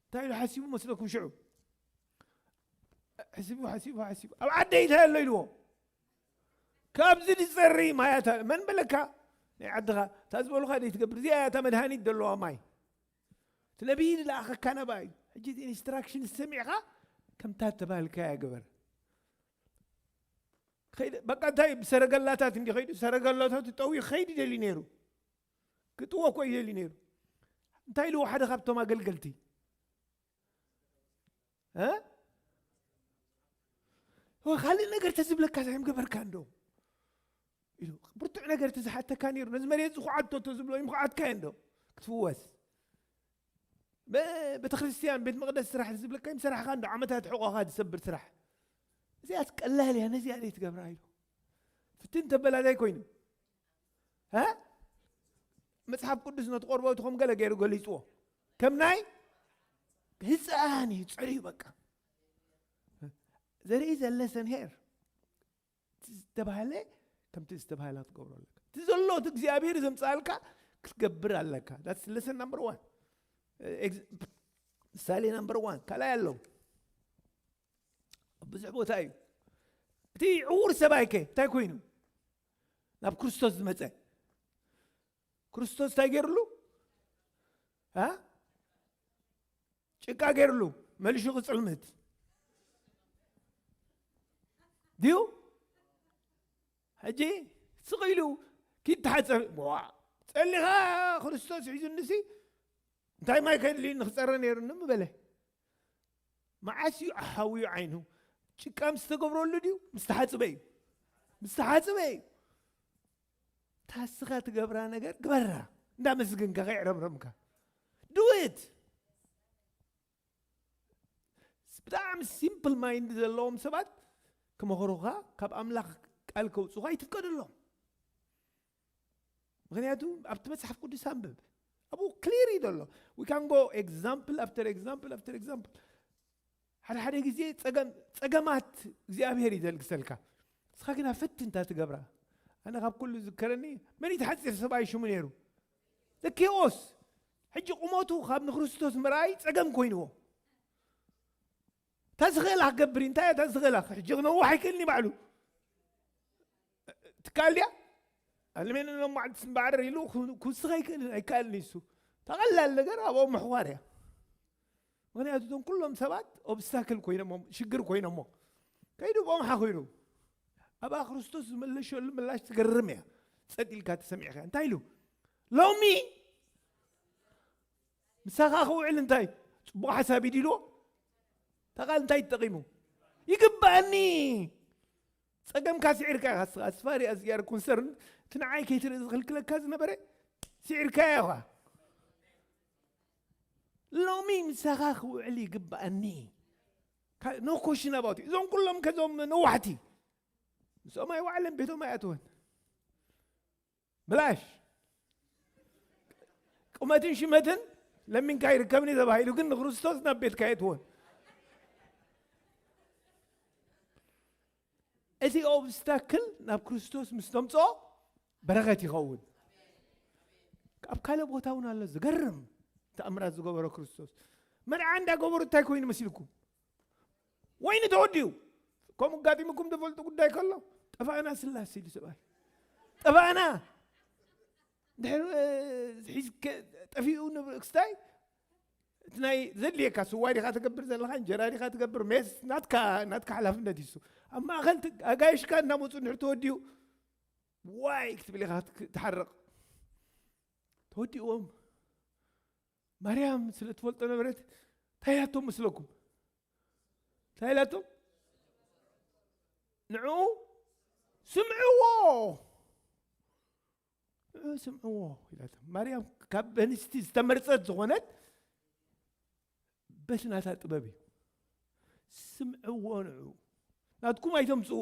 እንታይ ኢሉ ሓሲቡ መስለኩም ሽዑ? ሕሲቡ፣ ሓሲቡ፣ ሓሲቡ። ኣብ ዓደይ እንታይ ኣሎ ኢልዎ? ካብዚ ዝጸሪ ማያት ኣለ። መን በለካ? ናይ ዓድኻ። እታ ዝበሉኻ ደይ ትገብር። እዚኣ እያ እታ መድሃኒት ዘለዋ ማይ። እቲ ነቢይ ዝለኣኸካ ነባ እዩ። ሕጂ እቲ ኢንስትራክሽን ሰሚዕኻ ከምታ ተባህልካያ ግበር። ከይደ-፣ በቃ እንታይ ብሰረገላታት እንዲ ከይዱ፣ ሰረገላታቱ ጠውዩ ከይድ ይደሊ ነይሩ። ክጥዎ እኮ ይደሊ ነይሩ። እንታይ ኢልዎ ሓደ ካብቶም ኣገልገልቲ? እ? ወይ ካልእ ነገር ተዝብለካ እንታይ ምገበርካ እንዶ? ኢሉ ብርቱዕ ነገር ተዝሓተካ ነይሩ። ነዚ መሬት ዝኹዓቶ ተዝብሎ ይምኹዓትካ እንዶ? ክትፍወስ። በ-፣ ቤተክርስትያን፣ ቤት መቕደስ ስራሕ ዝብለካ ይምሰራሕካ እንዶ? ዓመታት ሕቖኻ ዝሰብር ስራሕ። እዚኣት ቀላል እያ፣ ነዚኣ ደይ ትገብራ ኢሉ። ፍትን ተበላዳይ ኮይኑ። እ? መጽሓፍ ቅዱስ ነቲ ቆርበቱ ከም ገለ ገይሩ ገሊጽዎ። ከም ናይ ህፃን እዩ፣ ጸርዩ በቃ። ዘርኢ ዘለሰን ሄር። እቲ ዝተባህለ ከምቲ ዝተባህለ ክትገብሮ ኣለካ። እቲ ዘሎ እቲ እግዚኣብሔር ዘምጽኣልካ ክትገብር ኣለካ። That's lesson number one። ኤግዝ-፣ ምሳሌ number one። ካልኣይ ኣለዉ። ኣብ ብዙሕ ቦታ እዩ። እቲ ዕዉር ሰብኣይ ከ እንታይ ኮይኑ? ናብ ክርስቶስ ዝመጸ። ክርስቶስ እንታይ ገይርሉ? እ? ጭቃ ገይርሉ፣ መሊሹ ክጽልምት። ድዩ? ሕጂ ስቕ ኢሉ ኪድ ተሓጸብ። ዋ፣ ጸሊኻ ክርስቶስ ሒዙኒሲ እንታይ ማይ ከድልዩ ንኽጸረ ነይሩኒ ምበለ። መዓስ እዩ ኣሓውዩ ዓይኑ? ጭቃ ምስ ተገብረሉ ድዩ? ምስ ተሓጽበ እዩ። ምስ ተሓጽበ እዩ። ታስኻ ትገብራ ነገር ግበራ። እንዳመስግንካ ከይዕረምረምካ። Do it። ብጣዕሚ ሲምፕል ማይንድ ዘለዎም ሰባት ክመኽሩኻ፣ ካብ ኣምላኽ ቃል ከውጹኻ ይትፍቀደሎም። ምክንያቱ ኣብቲ መጽሓፍ ቅዱስ ኣንብብ። ኣብኡ ክሊር እዩ ዘሎ። We can go example after example after example። ሓደ ሓደ ግዜ ጸገም-፣ ጸገማት እግዚኣብሔር እዩ ዘልግሰልካ። ንስኻ ግና ፈትን እንታ ትገብራ። ኣነ ካብ ኩሉ ዝከረኒ መን እዩ እቲ ሓጺር ሰብኣይ ሽሙ ነይሩ? ዘኬዎስ። ሕጂ ቁመቱ ካብ ንክርስቶስ ምርኣይ ጸገም ኮይንዎ። እታ ዝኽእላ ክገብር እዩ። እንታይ እያ እታ ዝኽእላ? ሕጂ ክነውሕ ኣይክእልን እዩ ባዕሉ። ትካል ድያ? ኣልሜን ሎም መዓልቲ ስምባዕረር ኢሉ ክው-፣ ክውስኽ ኣይክእልን፣ ኣይከኣልን እዩ እሱ። እታ ቀላል ነገር ኣብኦም ምሕዋር እያ። ምክንያቱ እቶም ኩሎም ሰባት ኦብስታክል ኮይኖሞ፣ ሽግር ኮይኖሞ። ከይዱ ብኦም ሓኺሩ። ኣብኣ ክርስቶስ ዝመለሸሉ ምላሽ ትገርም እያ። ጸጥ ኢልካ ተሰሚዕካ። እንታይ ኢሉ? ሎሚ ምሳኻ ክውዕል እንታይ? ጽቡቕ ሓሳብ እዩ ኢልዎ። እታ ቃል እንታይ ትጠቒሙ? ይግባኣኒ። ጸገምካ ስዒርካ ኢኻ። As far as you are concerned፣ እቲ ንዓይ ከይትርኢ ዝኽልክለካ ዝነበረ ስዒርካዮ ኢኻ። ሎሚ ምሳኻ ክውዕል ይግባኣኒ። No question about it። እዞም ኩሎም ከዞም ነዋሕቲ ምስኦም ኣይዋዕለን፣ ቤቶም ኣይኣትወን። ብላሽ ቁመትን ሽመትን ለሚንካ ይርከብኒ ተባሂሉ፣ ግን ንክርስቶስ ናብ ቤትካ የትወን። እቲ ኦብስታክል ናብ ክርስቶስ ምስ ተምፅኦ በረኸት ይኸውን። ኣብ ካልእ ቦታ እውን ኣሎ ዝገርም ተኣምራት ዝገበሮ ክርስቶስ። መርዓ እንዳገበሩ እንታይ ኮይኑ መሲልኩም? ወይኒ ተወዲኡ። ከምኡ ኣጋጢሙኩም ዝፈልጡ ጉዳይ ከሎ፣ ጠፋእና ስላስ ኢሉ ሰብኣይ። ጠፋእና። ድሕሪ፣ እ፣ ሒዝከ-፣ ጠፊኡ ንብ-፣ ክስታይ፣ እቲ ናይ ዘድልየካ ስዋ ዲኻ ትገብር ዘለኻ፣ እንጀራ ዲኻ ትገብር፣ ሜስ ናትካ፣ ናትካ ሓላፍነት እዩ እሱ። ኣብ ማእኸል ት-፣ ኣጋይሽካ እናመፁ እንድሕር ተወዲኡ፣ ዋይ ክትብል ኢኻ ትክ-፣ ትሓርቕ። ተወዲእዎም። ማርያም ስለ ትፈልጦ ነበረት፣ እንታይ ኢላቶም መስለኩም? እንታይ ኢላቶም? ንዕኡ ስምዕዎ፣ ንዕኡ ስምዕዎ ኢላቶም። ማርያም ካብ ኣንስቲ ዝተመርጸት ዝኾነት በቲ ናታ ጥበብ እዩ። ስምዕዎ ንዕኡ። ናትኩም ኣይተምጽኡ።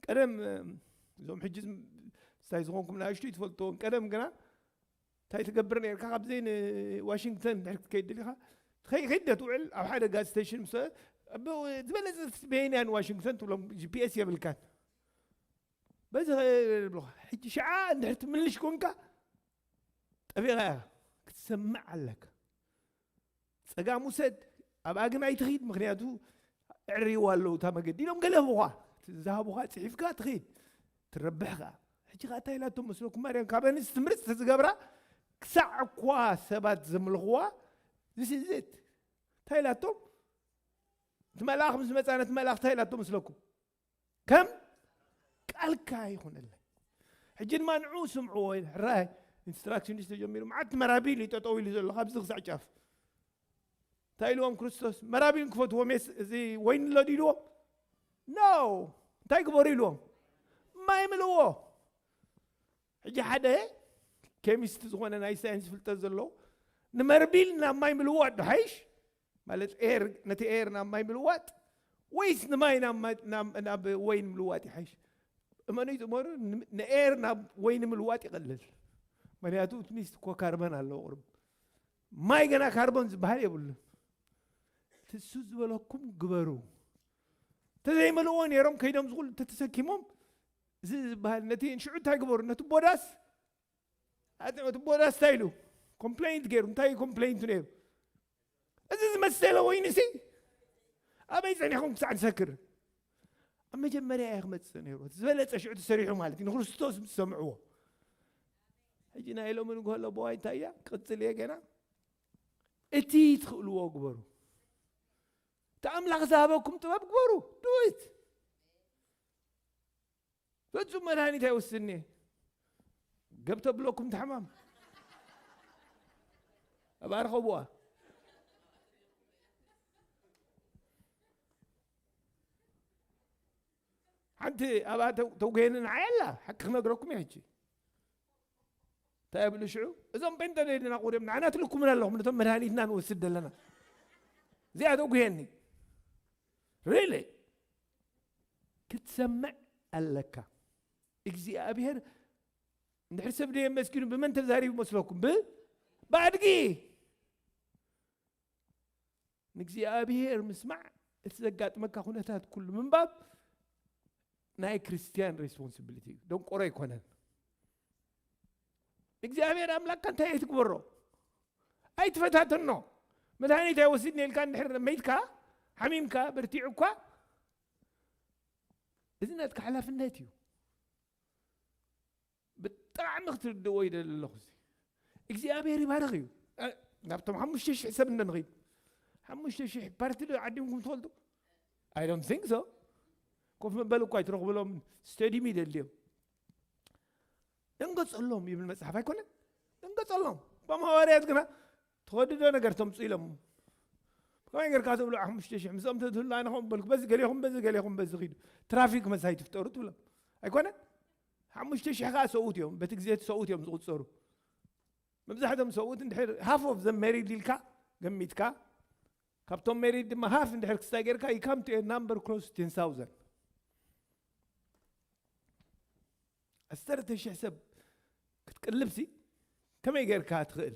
ቀደም፣ እዞም ሕጂ ዝም-፣ እንታይ ዝኾንኩም ንኣሽቱ ይትፈልጥዎም። ቀደም ግና እንታይ ትገብር ነርካ? ካብዚ ንዋሽንግተን ድሕሪ ክትከይድ ደሊኻ፣ ትኸይ-፣ ከይደ ትውዕል ኣብ ሓደ ጋዝ ስቴሽን ምስ-፣ ኣብ ዝበለጸ በየንያን ዋሽንግተን ትብሎም፣ ጂ ፒ ኤስ የብልካን። በዚ ኸ-፣ ይብሉኻ። ሕጂ ሽዓ እንድሕር ትምልሽ ኮንካ፣ ጠፊእኻ ኢኻ። ክትሰምዕ ኣለካ። ጸጋም ውሰድ፣ ኣብኣ ግን ኣይትኺድ፣ ምኽንያቱ ኣዕርይዋ ኣለዉ እታ መገዲ ኢሎም ገለ ህቡኻ። እቲ ዝሃቡኻ ጽሒፍካ ትኺድ፣ ትረብሕ ከኣ። ሕጂ ከኣ እንታይ ኢላቶም መስለኩም ማርያም? ካብ ኣንስቲ ምርጽቲ ዝገብራ፣ ክሳዕ እኳ ሰባት ዘምልኽዋ፣ this is it። እንታይ ኢላቶም? እቲ መልኣኽ ምስ መጻ ነቲ መልኣኽ እንታይ ኢላቶ መስለኩም? ከም ቃልካ ይኹነለይ። ሕጂ ድማ ንዑ ስምዕዎ ኢለ፣ ሕራይ ኢንስትራክሽንስ ተጀሚሩ፣ መዓት መራቢል እዩ ጠጠው ኢሉ ዘሎ፣ ካብዚ ክሳዕ ጫፍ። እንታይ ኢልዎም ክርስቶስ? መራቢል ክፈትዎ ሜስ፣ እዚ ወይኒ ኣሎ ድዩ ኢልዎም? ኖ። እንታይ ግበሩ ኢልዎም? ማይ ምልዎ። ሕጂ ሓደ ኬሚስት ዝኾነ ናይ ሳይንስ ፍልጠት ዘለዎ፣ ንመርቢል ናብ ማይ ምልዋጥ ዶ ሓይሽ? ማለት ኤር፣ ነቲ ኤር ናብ ማይ ምልዋጥ ወይስ ንማይ ናብ ማይ፣ ናብ፣ ናብ ወይን ምልዋጥ ይሓይሽ? እመኑይ፣ እመኑ፣ ን-፣ ንኤር ናብ ወይኒ ምልዋጥ ይቐልል። ምኽንያቱ እቲ ሚስት እኮ ካርበን ኣለዎ ቁሩብ። ማይ ገና ካርቦን ዝበሃል የብሉን። እቲ እሱ ዝበለኩም ግበሩ። እንተዘይመልእዎ ነይሮም ከይዶም ዝኹሉ እንተተሰኪሞም፣ እዚ ዝበሃል ነቲ ሽዑ እንታይ ግበሩ? ነቲ ቦዳስ፣ ኣቲ-፣ ነቲ ቦዳስ እንታይ ኢሉ? ኮምፕሌንት ገይሩ። እንታይ እዩ ኮምፕሌንቱ ነይሩ? እዚ ዝመሰለ ወይኒ ሲ ኣበይ ጸኒሕኩም ክሳዕ ንሰክር? ኣብ መጀመርያ እየ ክመጽእ ነይሩ። እቲ ዝበለጸ ሽዑ ተሰሪሑ ማለት እዩ፣ ንክርስቶስ ምስ ሰምዕዎ። ሕጂ ናይ ሎሚ ንግሆ ለቦዋ እንታይ እያ? ክቕጽል እየ ገና። እቲ ትኽእልዎ ግበሩ። እቲ ኣምላኽ ዝሃበኩም ጥበብ ግበሩ። Do it። ፍጹም መድሃኒት ኣይወስድን እየ። ገብ ተብለኩም እቲ ሕማም። ኣባርኸብዋ። ሓንቲ ኣብኣ ተው-፣ ተውግየኒ ንዓይ ኣላ። ሓቂ ክነግረኩም እየ ሕጂ። እንታይ ኣብሉ ሽዑ? እዞም ጴንጠ ዶ ኢልና ቁርዮም ንዓና ትልኩምና ኣለኹም፣ ነቶም መድሃኒትና ንወስድ ዘለና። እዚኣ ተጉየኒ። ሪሊ። ክትሰምዕ ኣለካ። እግዚኣብሔር እንድሕር ሰብ ደየመስኪኑ ብመን ተዛሪቡ መስለኩም? ብ-፣ ብኣድጊ። ንእግዚኣብሔር ምስማዕ፣ እቲ ዘጋጥመካ ኩነታት ኩሉ ምንባብ ናይ ክርስትያን ሬስፖንሲቢሊቲ እዩ። ደንቆሮ ኣይኮነን። እግዚኣብሔር ኣምላክካ እንታይ ኣይትግበሮ፣ ኣይትፈታተኖ። መድሃኒት ኣይወስድን ኢልካ እንድሕር መይትካ፣ ሓሚምካ፣ በርቲዑ እኳ፣ እዚ ናትካ ሓላፍነት እዩ። ብጣዕሚ ክትርድእዎ ይደሊ ኣለኹ። እዚ እግዚኣብሔር ይባርኽ እዩ። እ፣ ናብቶም ሓሙሽተ ሽሕ ሰብ እንደ ንኸይድ፣ ሓሙሽተ ሽሕ ፓርቲ ዶ ዓዲምኩም ትፈልጡ? I don't think so። ኮፍ መበል እኳ ኣይትረኽብሎም፣ ስቴዲየም ይደልዮም። ደንገጸሎም ይብል መጽሓፍ ኣይኮነን? ቀጸሎም። እቶም ሃዋርያት ግና ተወድዶ ነገር ተምፁ ኢሎም። ከመይ ጌርካ ትብሉ ሓሙሽተ ሽሕ ምስኦም ተትህሉ ኣነ ከም በልኩ በዚ ገሌኹም በዚ ገሌኹም በዚ ኪዱ ትራፊክ መሳይ ትፍጠሩ ትብሎም። ኣይኮነ ሓሙሽተ ሽሕ ከዓ ሰብኡት እዮም። በቲ ግዜ እቲ ሰብኡት እዮም ዝቁፀሩ። መብዛሕትኦም ሰብኡት እንድሕር half of them married ኢልካ ገሚትካ ካብቶም married ድማ half እንድሕር ክስታይ ጌርካ you come to a number close to ten thousand። ዓሰርተ ሽሕ ሰብ ክትቅልብሲ ከመይ ጌርካ ትኽእል?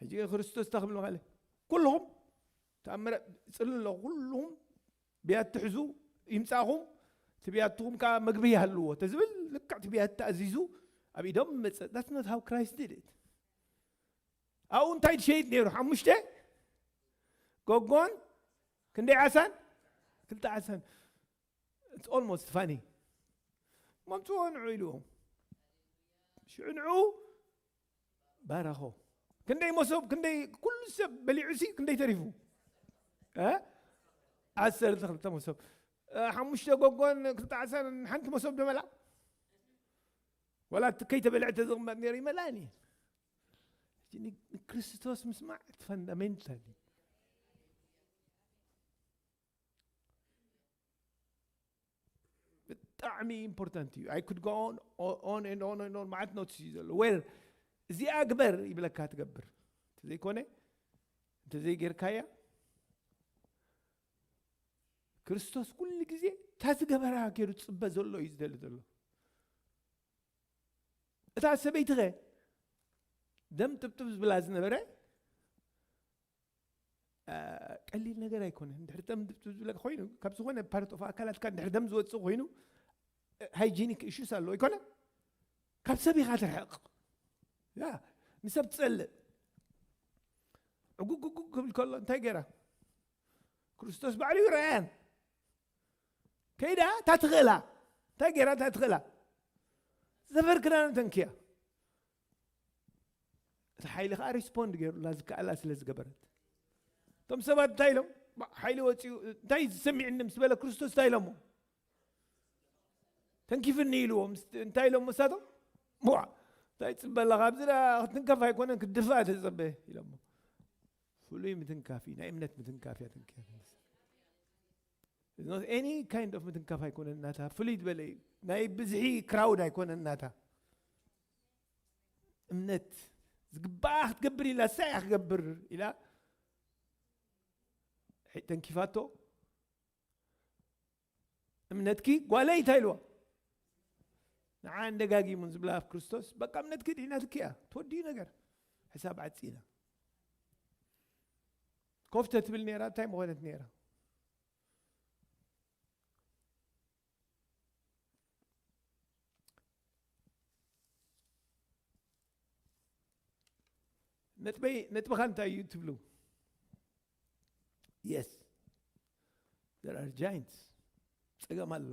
ሕጂ ክርስቶስ እንታይ ክብል መቐለ? ኩልኹም ተኣምረ ጽሊ ኣለኹ ኩልኹም ብያት ትሕዙ ይምጻኹም እቲ ብያትኹም ከዓ መግቢ ይሃልዎ ተዝብል ልክዕ እቲ ብያት ተኣዚዙ ኣብ ኢዶም መጸ። That's not how Christ did it። ኣብኡ እንታይ ትሸይጥ ነይሩ? ሓሙሽተ ጎጎን ክንደይ ዓሳን? ክልተ ዓሳን። It's almost funny። መምፅዎ ንዑ ኢልዎም ሽዑ ንዑ ባረኾ። ክንደይ መሶብ ክንደይ ኩሉ ሰብ በሊዑ ሲ ክንደይ ተሪፉ? ዓሰርተ ክልተ መሶብ። ሓሙሽተ ጎጎን ክልተ ዓሳን ሓንቲ መሶብ ደመላ ወላ እቲ ከይተበልዐ ተዝቕመጥ ነይሩ ይመላኒ። ንክርስቶስ ምስማዕ እቲ ፈንዳሜንታል። ብጣዕሚ ኢምፖርታንት እዩ። I could go on, on and on and on። ማዓት ኖትስ እዩ ዘሎ። Where እዚኣ ግበር ይብለካ ትገብር። እንተዘይኮነ እንተዘይጌርካያ ክርስቶስ ኩሉ ግዜ እታ ዝገበራ ገይሩ ዝፅበ ዘሎ እዩ ዝደሊ ዘሎ። እታ ሰበይቲ ኸ ደም ጥብጥብ ዝብላ ዝነበረ ቀሊል ነገር ኣይኮነን። እንድሕር ደም ዝብለካ ኮይኑ ካብ ዝኾነ ፓርት ኦፍ ኣካላትካ እንድሕር ደም ዝወፅእ ኮይኑ ሃይጂኒክ ኢሹስ ኣለዎ ኣይኮነ? ካብ ሰብ ኢኻ ትርሕቕ። ያ ንሰብ ትፀልእ። ዕጉግጉግ ክብል ከሎ እንታይ ገይራ? ክርስቶስ ባዕሉ ይረኣያን ከይዳ እታ ትኽእላ እንታይ ገይራ እታ ትኽእላ ዘፈር ክዳኑ ተንክያ። እቲ ሓይሊ ከዓ ሪስፖንድ ገይሩላ ዝከኣላ ስለ ዝገበረት። እቶም ሰባት እንታይ ኢሎም? ሓይሊ ወፂኡ እንታይ ዝሰሚዕኒ ምስ በለ ክርስቶስ እንታይ ኢሎሞ? ተንኪፍኒ ኢልዎም። እንታይ ኢሎም እሳቶም? ዋ እንታይ ፅበላ ካብዚ ክትንከፍ ኣይኮነን ክትድፋእ ተፀበ ኢሎሞ። ፍሉይ ምትንካፍ እዩ። ናይ እምነት ምትንካፍ እያ ተንኪያ። It's not any kind of ምትንካፍ ኣይኮነን እናታ ፍሉይ ዝበለ እዩ። ናይ ብዝሒ ክራውድ ኣይኮነን እናታ እምነት ዝግባኣ ክትገብር ኢላ እሳ እያ ክገብር ኢላ ተንኪፋቶ። እምነትኪ ጓለይ እንታይ ኢልዋ? ንዓ እንደጋጊሙን ዝብላ ኣብ ክርስቶስ በቃ እምነትኪ ድሒናትኪ እያ። ትወዲኡ ነገር ሕሳብ ዓፂና ኮፍተ ትብል ነይራ እንታይ መኾነት ነይራ? ነጥበይ ነጥብኻ እንታይ እዩ ትብሉ? Yes there are giants። ፀገም ኣሎ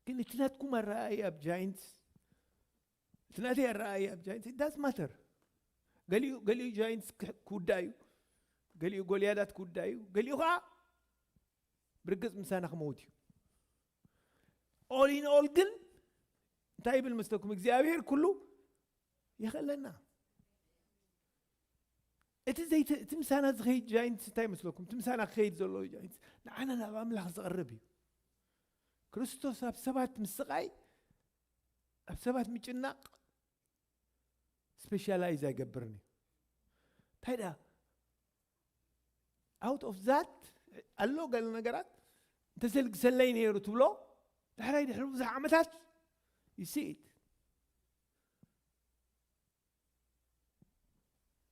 ግን እቲ ናትኩም ኣረኣእያ ኣብ giants እቲ ናተይ ኣረኣእያ ኣብ giants it does matter። ገሊኡ ገሊኡ giants ክውዳእ እዩ። ገሊኡ ጎልያዳት ክውዳእ እዩ። ገሊኡ ከዓ ብርግፅ ምሳና ክመውት እዩ። All in all ግን እንታይ ይብል መስለኩም እግዚኣብሔር ኩሉ ይኽእለና። እቲ ዘይተ እቲ ምሳና ዝኸይድ giants እንታይ መስለኩም? እቲ ምሳና ክኸይድ ዘለዎ giants ንዓና ናብ ኣምላኽ ዝቐርብ እዩ። ክርስቶስ ኣብ ሰባት ምስቓይ ኣብ ሰባት ምጭናቕ ስፔሻላይዝ ኣይገብርን እዩ። እንታይ ደኣ out of that ኣሎ ገለ ነገራት እንተዘልግሰለይ ነይሩ ትብሎ ድሕራይ ድሕሪ ብዙሕ ዓመታት you see it።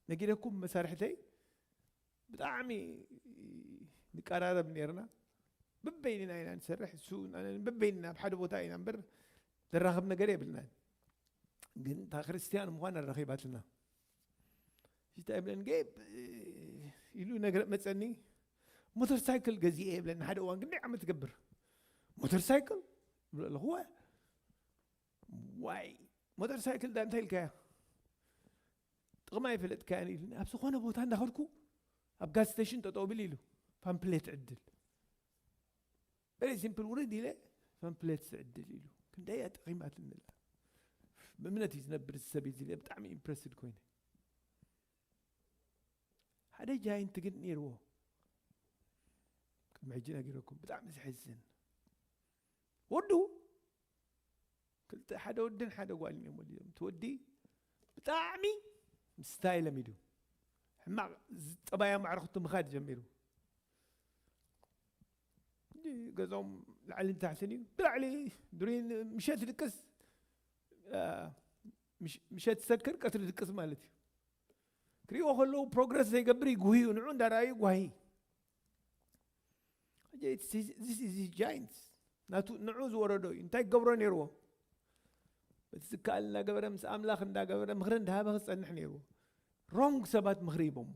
ነጊረኩም መሳርሕተይ ብጣዕሚ ንቀራረብ ነርና። በበይንና ኢና ንሰርሕ እሱ በበይንና ኣብ ሓደ ቦታ ኢና እምበር ዘራኽብ ነገር የብልናን። ግን እታ ክርስትያን ምዃን ኣራኺባትና ሽታ ይብለን ገ ኢሉ ነገር መፀኒ። ሞተር ሳይክል ገዚኤ ይብለኒ ሓደ እዋን ግን ዓመት ትገብር ሞተር ሳይክል ይብሎ ኣለኹ። ዋይ ሞተር ሳይክል ዳ እንታይ ኢልካያ? ጥቕማ ይፈለጥካያን ኢሉኒ። ኣብ ዝኾነ ቦታ እንዳኸድኩ ኣብ ጋዝ ስቴሽን ጠጠው ብል ኢሉ ፓምፕሌት ዕድል በሪ ሲምፕል ውርድ ኢለ ፓምፕሌት ዝዕድል ኢሉ ክንደይ እያ ጠቒማትንላ። ብእምነት እዩ ዝነብር እዚ ሰብ እዚ ኢለ ብጣዕሚ ኢምፕረስድ ኮይነ። ሓደ ጃይንት ግን ነይርዎ። ቅድሚ ሕጂ ነጊረኩም፣ ብጣዕሚ ዘሕዝን። ወዱ ክልተ፣ ሓደ ወድን ሓደ ጓልን እዮም ወሊዶም። እቲ ወዲ ብጣዕሚ ምስታይ ለሚዱ፣ ሕማቕ ዝ-፣ ጠባያ ማዕረኽቱ ምኻድ ጀሚሩ። እንዲ ገዛኦም ላዕልን ታሕትን እዩ። ብላዕሊ ድሪን ምሸት ድቅስ፣ አ፣ ምሽ-፣ ምሸት ሰክር ቀትሪ ድቅስ ማለት እዩ። ክሪእዎ ከለዉ ፕሮግረስ ዘይገብር ይጉህዩ፣ ንዑ እንዳረኣዩ ጓሂ። ሕጂ it's his-፣ this is his giants። ናቱ፣ ንዑ ዝወረዶ እዩ። እንታይ ክገብሮ ነይርዎ? በቲ ዝከኣል እንዳገበረ፣ ምስ ኣምላኽ እንዳገበረ፣ ምኽሪ እንዳሃበ ክጸንሕ ነይርዎ። ሮንግ ሰባት ምኽሪ ሂቦሞ።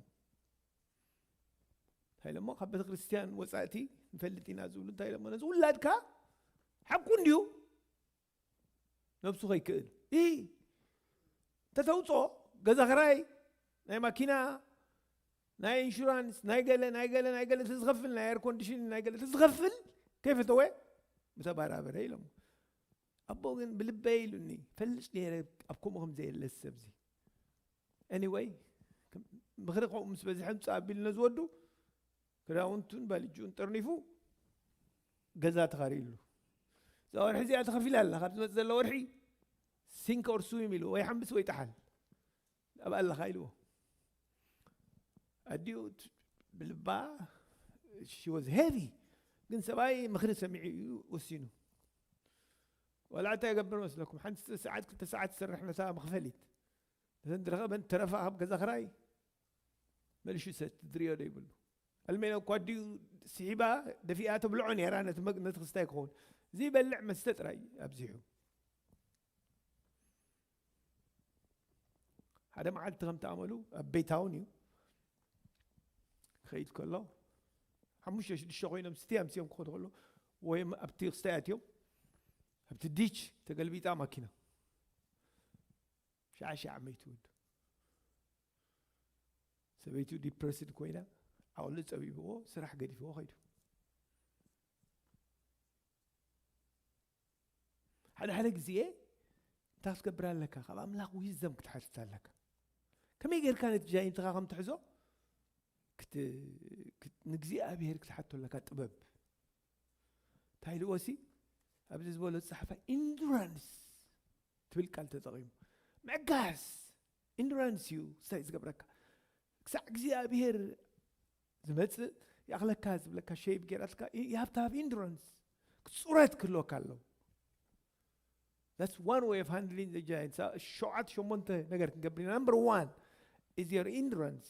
እንታይ ኢሎሞ? ካብ ቤተ ክርስቲያን ወጻእቲ ንፈልጥ ኢና ዝብሉ እንታይ ኢሎሞ? ነዚ ውላድካ ሓቁ እንድዩ፣ ነብሱ ከይክእል። ኢ፣ እንተተውፅኦ፣ ገዛ ክራይ፣ ናይ ማኪና፣ ናይ ኢንሹራንስ፣ ናይ ገለ፣ ናይ ገለ፣ ናይ ገለ ተዝኸፍል፣ ናይ ኤር ኮንዲሽን፣ ናይ ገለ ተዝኸፍል፣ ከይፈተወ፣ ምተባራበረ ኢሎሞ። ኣቦ ግን ብልበይ ኢሉኒ፣ ፈልጥ ነይረ ኣብ ከምኡ ከም ዘየለ ሰብዚ። ኤኒወይ፣ ከም-፣ ምኽሪ ከምኡ ምስ በዝሐ፣ ምጽእ ኣቢሉ ነዚ ወዱ፣ ክዳውንቱን ባልጅኡን ጠርኒፉ፣ ገዛ ተኻሪዩሉ። እዛ ወርሒ እዚኣ ተኸፊላ ኣላ፣ ካብ ዝመጽእ ዘላ ወርሒ፣ ሲንክ ኦር ስዊም ኢሉ፣ ወይ ሓምብስ ወይ ጠሓል፣ ኣብኣ ኣለኻ ኢልዎ። ኣዲኡ ት-፣ ብልባ፣ she was heavy፣ ግን ሰብኣይ ምኽሪ ሰሚዑ እዩ ወሲኑ። ዋላ እንታይ ይገብር መስለኩም? ሓንቲ ሰዓት፣ ክልተ ሰዓት ዝሰርሕ ነታ መኽፈሊት። ነተን ዝረኸበን ተረፋ ካብ ገዛ ክራይ መልሹ ሰት ዝድርዮ ዶ ይብሉ። ኣልሜኖ እኳ ኣዲኡ ስሒባ ደፊኣ ተብልዖ ነይራ ነቲ መግ-፣ ነቲ ክስታይ ክኸውን። ዘይበልዕ መስተ ጥራይ ኣብዚሑ። ሓደ መዓልቲ ከምቲ ኣመሉ ኣብ ቤታውን እዩ ክኸይድ ከሎ፣ ሓሙሽተ ሽዱሽተ ኮይኖም ስትያ ኣምስዮም ክኸዱ ከሎ፣ ወይ ኣብቲ ክስታይ ኣትዮም፣ ኣብቲ ዲች ተገልቢጣ ማኪና። ሻዕ ሻዕ መይቱ ወዱ። ሰበይቱ ዲፕረስድ ኮይና፣ ዓቕሉ ጸቢብዎ፣ ስራሕ ገዲፍዎ ከይዱ። ሓደ ሓደ ግዜ እንታይ ክትገብር ኣለካ? ካብ ኣምላኽ ዊዝደም ክትሓትት ኣለካ። ከመይ ጌርካ ነቲ ጃይንትኻ ከም ትሕዞ ክት-፣ ክት-፣ ንእግዚኣብሔር ክትሓቶ ኣለካ ጥበብ። እንታይ ኢልዎ ሲ? ኣብዚ ዝበሎ ዝጸሓፋ ኢንዱራንስ ትብል ቃል ተጠቒሙ። ምዕጋስ ኢንዱራንስ እዩ ስታይ ዝገብረካ። ክሳዕ እግዚኣብሔር ዝመጽእ ይኣኽለካ ዝብለካ ሸይፕ ጌራትካ፣ you have to have endurance። ክጹረት ክህልወካ ኣለዎ። That's one way of handling the giants። ሸውዓተ ሸሞንተ ነገር ክንገብር ኢና። Number one is your endurance።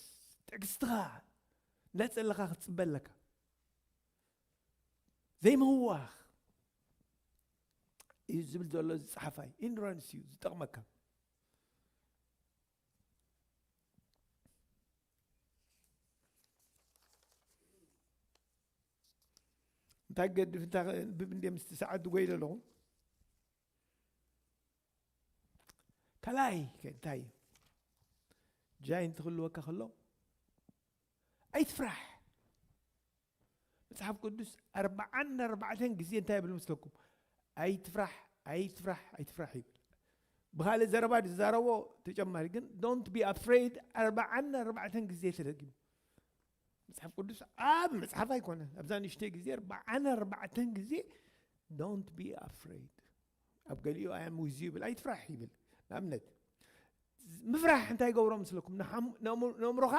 ትዕግስትኻ፣ ነጸለኻ ክትጽበ ኣለካ። ዘይምህዋኽ እዩ ዝብል ዘሎ እዚ ጸሓፋይ። ኢንዱራንስ እዩ ዝጠቕመካ። እንታይ ገድፍ፣ እንታይ ብብ እንደ ምስቲ ሰዓት ዝጎይለ ኣለኹ። ካልኣይ ከ እንታይ እዩ? ጃይንት ክህልወካ ከሎ ኣይትፍራሕ። መጽሓፍ ቅዱስ ኣርባዓን ኣርባዕተን ግዜ እንታይ ይብል መስለኩም? ኣይትፍራሕ፣ ኣይትፍራሕ፣ ኣይትፍራሕ ይብል። ብኻልእ ዘረባ ዝዛረቦ ተጨማሪ ግን፣ don't be afraid ኣርባዓን ኣርባዕተን ግዜ ተደጊሙ። መጽሓፍ ቅዱስ ኣብ መጽሓፍ ኣይኮነን፣ ኣብዛ ንእሽተይ ግዜ ኣርባዓን ኣርባዕተን ግዜ don't be afraid። ኣብ ገሊኡ I am with you ይብል፣ ኣይትፍራሕ ይብል። ንኣብነት ምፍራሕ እንታይ ይገብሮ መስለኩም? ንሓም-፣ ነእምሮ-፣ ነእምሮኻ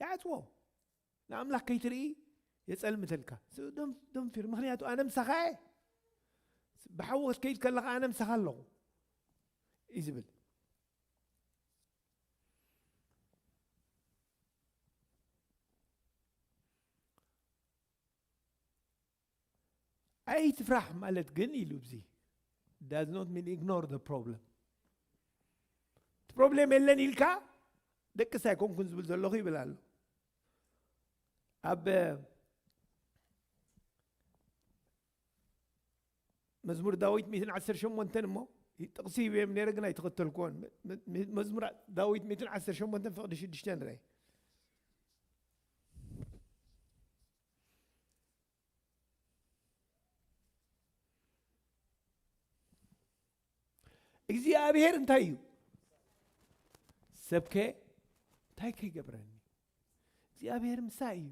ይዓጽዎ። ንኣምላኽ ከይትርኢ የጸልምተልካ። So don't፣ don't fear። ምኽንያቱ ኣነ ምሳኻ እየ። ብሓዊ ክትከይድ ከለኻ ኣነ ምሳኻ ኣለኹ እዩ ዝብል። ኣይትፍራሕ ማለት ግን ኢሉ፣ እዚ does not mean ignore the problem። እቲ ፕሮብሌም የለን ኢልካ ደቅስ ኣይኮንኩን ዝብል ዘለኹ ይብል ኣሎ። ኣብ መዝሙር ዳዊት ሚእትን ዓሰርተ ሸሞንተን እሞ፣ ጥቕሲ ሂበዮም ነይረ ግን ኣይተኸተልኩዎን። መ-፣ መ-፣ መዝሙር ዳዊት ሚእትን ዓሰርተ ሸሞንተን ፍቕዲ ሽዱሽተ ንርኢ። እግዚኣብሔር እንታይ እዩ? ሰብከ እንታይ ከይገብረኒ? እግዚኣብሔር ምሳይ እዩ።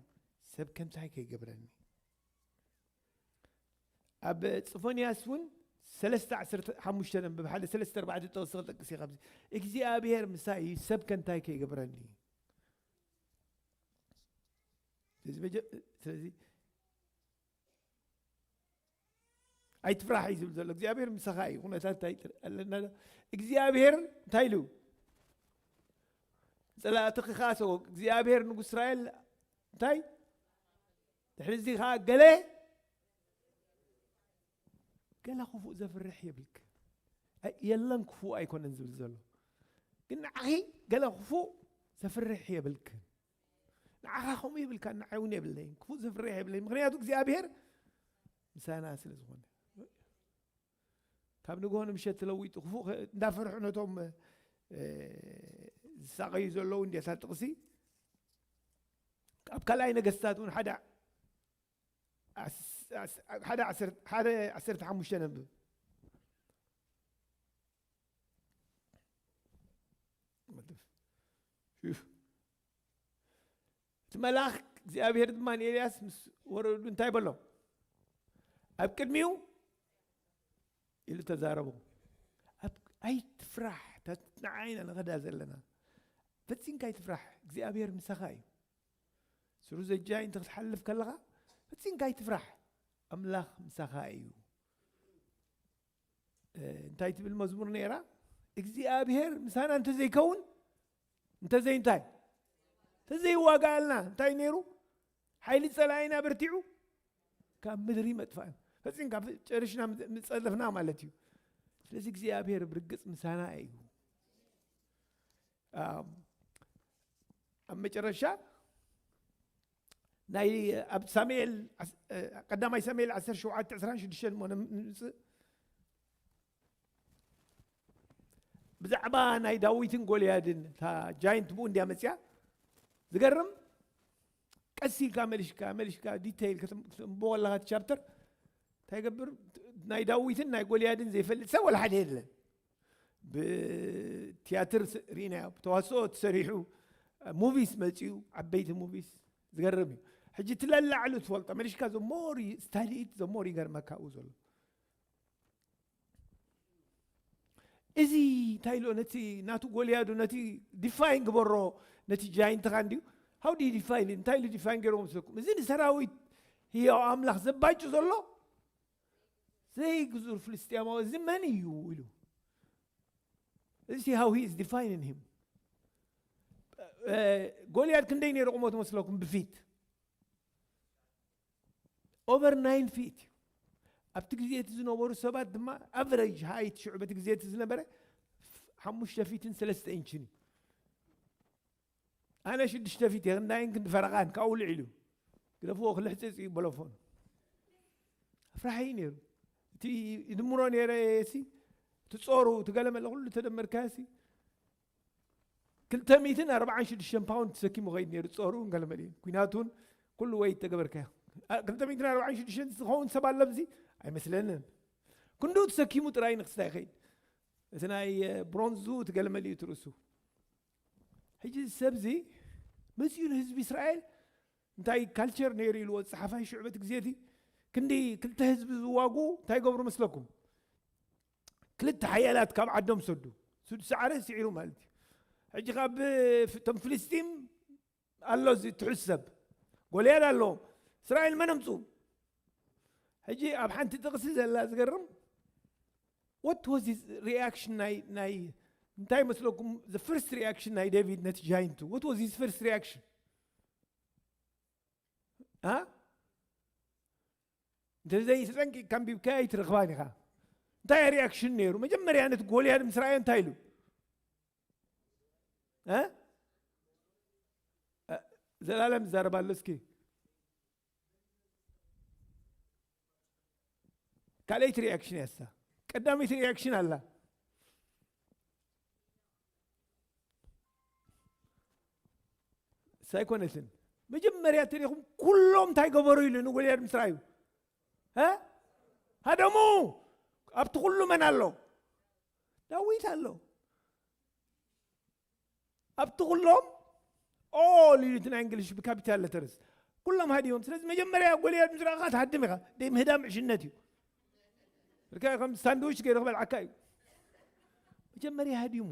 ሰብከ እንታይ ከይገብረኒ? ኣብ ጾፎንያስ እውን ሰለስተ ዓሰርተ ሓሙሽተ ነንብብ። ሓደ ሰለስተ ኣርባዕተ ጠቕሲ ክጠቅስ እየ። ካብዚ እግዚኣብሔር ምሳይ እዩ፣ ሰብከ እንታይ ከይገብረኒ? ስለዚ መጀ-፣ ስለዚ ኣይትፍራሕ እዩ ዝብል ዘሎ እግዚኣብሔር። ምሳኻ እዩ። ኩነታት እንታይ ጥር-፣ ኣለና ዶ? እግዚኣብሔር እንታይ ኢሉ? ጸላእትኺ ከኣ ሰው እግዚኣብሔር ንጉስ እስራኤል እንታይ ድሕሪ እዚ ከኣ ገለ ገለ ክፉእ ዘፍርሕ የብልክ። ኣይ፣ የለን ክፉእ ኣይኮነን ዝብል ዘሎ፣ ግን ንዓኺ ገለ ክፉእ ዘፍርሕ የብልክን። ንዓኻ ከምኡ የብልካ፣ ንዓይ እውን የብለይን፣ ክፉእ ዘፍርሕ የብለይን። ምኽንያቱ እግዚኣብሔር ምሳና ስለ ዝኾነ። ካብ ንግሆ ንምሸት ተለዊጡ ክፉእ ከ-፣ እንዳፈርሑ ነቶም፣ እ፣ ዝሳቐዩ ዘለዉ እንዲታ ጥቕሲ። ኣብ ካልኣይ ነገስታት እውን ሓደ ዓስ-፣ ዓስ-፣ ሓደ ዓሰርተ፣ ሓደ ዓሰርተ ሓሙሽተ ነንብብ። እቲ መልኣኽ እግዚኣብሔር ድማ ንኤልያስ ምስ ወረዱ እንታይ በሎ? ኣብ ቅድሚኡ ኢሉ ተዛረቦ። ኣብ-፣ ኣይትፍራሕ፣ እታ ንዓይ ኢና ንኸዳ ዘለና። ፈጺምካ ኣይትፍራሕ፣ እግዚኣብሔር ምሳኻ እዩ። ስሩ ዘጃይ እንተ ክትሓልፍ ከለኻ ፈጺምካ ኣይትፍራሕ፣ ኣምላኽ ምሳኻ እዩ። እ፣ እንታይ ትብል መዝሙር ነይራ? እግዚኣብሔር ምሳና እንተዘይከውን፣ እንተዘይ እንታይ? እንተዘይዋጋኣልና፣ እንታይ ነይሩ? ሓይሊ ጸላኢና በርቲዑ፣ ካብ ምድሪ መጥፋእን። ፈጺምካ ፍ-፣ ጨርሽና ምጸ-፣ ምጸለፍና ማለት እዩ። ስለዚ እግዚኣብሔር ብርግጽ ምሳና እዩ። ኣም፣ ኣብ መጨረሻ ናይ ኣብ ሳሙኤል ዓስ-፣ እ፣ ቀዳማይ ሳሙኤል ዓሰርተ ሸውዓተ ዕስራን ሽዱሽተን እሞ ንም-፣ ንምጽእ። ብዛዕባ ናይ ዳዊትን ጎልያድን እታ ጃይንት ብኡ እንድያ መጽያ ዝገርም። ቀስ ኢልካ መሊሽካ፣ መሊሽካ ዲቴይል ከተም-፣ ከተንብቦ ከለኻ እቲ ቻፕተር እንታይ ይገብር? ናይ ዳዊትን ናይ ጎልያድን ዘይፈልጥ ሰብ ወላ ሓደ የለን። ብትያትር ስ-፣ ርኢናዮ፣ ብተዋስኦ ተሰሪሑ፣ ሙቪስ መጺኡ፣ ዓበይቲ ሙቪስ፣ ዝገርም እዩ። ሕጂ እቲ ለላዕሉ ትፈልጦ፣ መሊሽካ the more you study it, the more ይገርመካ ኣብኡ ዘሎ። እዚ እንታይ ኢሎ ነቲ ናቱ ጎልያዱ፣ ነቲ ዲፋይን ግበሮ፣ ነቲ ጃይንትኻ እንድዩ። How do you define it? እንታይ ኢሉ ዲፋይን ገይርዎ ምስለኩም? እዚ ንሰራዊት ህያው ኣምላኽ ዘባጭ ዘሎ ዘይግዙር ፍልስጤማዊ እዚ መን እዩ? ኢሉ። እዚ how he is defining him። እ፣ ጎልያድ ክንደይ ነይሩ ቁመቱ መስለኩም? ብፊት ኦቨር ናይን ፊት እዩ። ኣብቲ ግዜ እቲ ዝነበሩ ሰባት ድማ ኣቨሬጅ ሃይት ሽዑ በቲ ግዜ እቲ ዝነበረ ሓሙሽተ ፊትን ሰለስተ ኢንችን እዩ። ኣነ ሽዱሽተ ፊት እየ፣ ክንዳይን ክንዲ ፈረቓን ካብኡ ልዒሉ ግደፍዎ ክልሕጽጽ እዩ በለፎን። ኣፍራሒ እዩ ነይሩ። እቲ ይድምሮ ነይረ ሲ፣ እቲ ጾሩ፣ እቲ ገለመለ ኩሉ ተደመርካዮ ሲ፣ ክልተ ሚእትን ኣርባዓን ሽዱሽተን ፓውንድ ተሰኪሙ ኸይድ ነይሩ። ጾሩ ገለመለ እዩ። ኩናቱን ኩሉ ወይ ተገበርካዮ። ኣ-፣ ክልተ ሚእትን ኣርባዓን ሽዱሽተን ዝኸውን ሰብ ኣሎ ኣብዚ? ኣይመስለንን። ክንድኡ ተሰኪሙ ጥራይ ንክስታይ ይኸይድ። እቲ ናይ፣ እ፣ ብሮንዙ እቲ ገለመለ እዩ ትርእሱ። ሕጂ እዚ ሰብዚ መጺኡ ንህዝቢ እስራኤል እንታይ ካልቸር ነይሩ ኢልዎ ጸሓፋይ ሽዑ በቲ ግዜ እቲ ክንዲ ክልተ ህዝቢ ዝዋጉ እንታይ ገብሩ መስለኩም? ክልተ ሓያላት ካብ ዓዶም ሰዱ። ሱድ ሰዓረ ስዒሩ ማለት እዩ። ሕጂ ካብ ፍ-፣ እቶም ፍልስጢም ኣሎ እዚ ትሑት ሰብ። ጎልያድ ኣሎ። እስራኤል መን ኣምጹ? ሕጂ ኣብ ሓንቲ ጥቕሲ ዘላ ዝገርም፣ what was his reaction ናይ፣ ናይ፣ እንታይ መስለኩም? The first reaction ናይ ዴቪድ ነቲ ጃይንቱ። What was his first reaction? ኣ? እንተዘይ ተጠንቂቕካ ኣንቢብካያ ኣይትረኽባን ኢኻ። እንታይ ሪኣክሽን ነይሩ? መጀመርያ ነቲ ጎልያድ ምስ ረኣዮ እንታይ ኢሉ? እ? እ፣ ዘላለም ይዛረብ ኣሎ እስኪ። ካልኣይቲ ሪኣክሽን እያ እሳ። ቀዳመይቲ ሪኣክሽን ኣላ። እሳ ኣይኮነትን። መጀመርያ ተሪኹም ኩሎም እንታይ ገበሩ ኢሉ ንጎልያድ ምስ ረኣዩ። እ? ሃደሙ! ኣብቲ ኩሉ መን ኣሎ? ዳዊት ኣሎ ኣብቲ ኩሎም all ኢሉ እቲ ናይ እንግሊሽ ብካፒታል ለተርስ ኩሎም ሃዲዮም። ስለዚ መጀመርያ ጎልያድ ምስ ረኣኻ ትሃድም ኢኻ። ደይ ምህዳም ዕሽነት እዩ። ርካ ከም ሳንድዊች ገይሩ ክበልዓካ እዩ። መጀመርያ ሃዲሙ።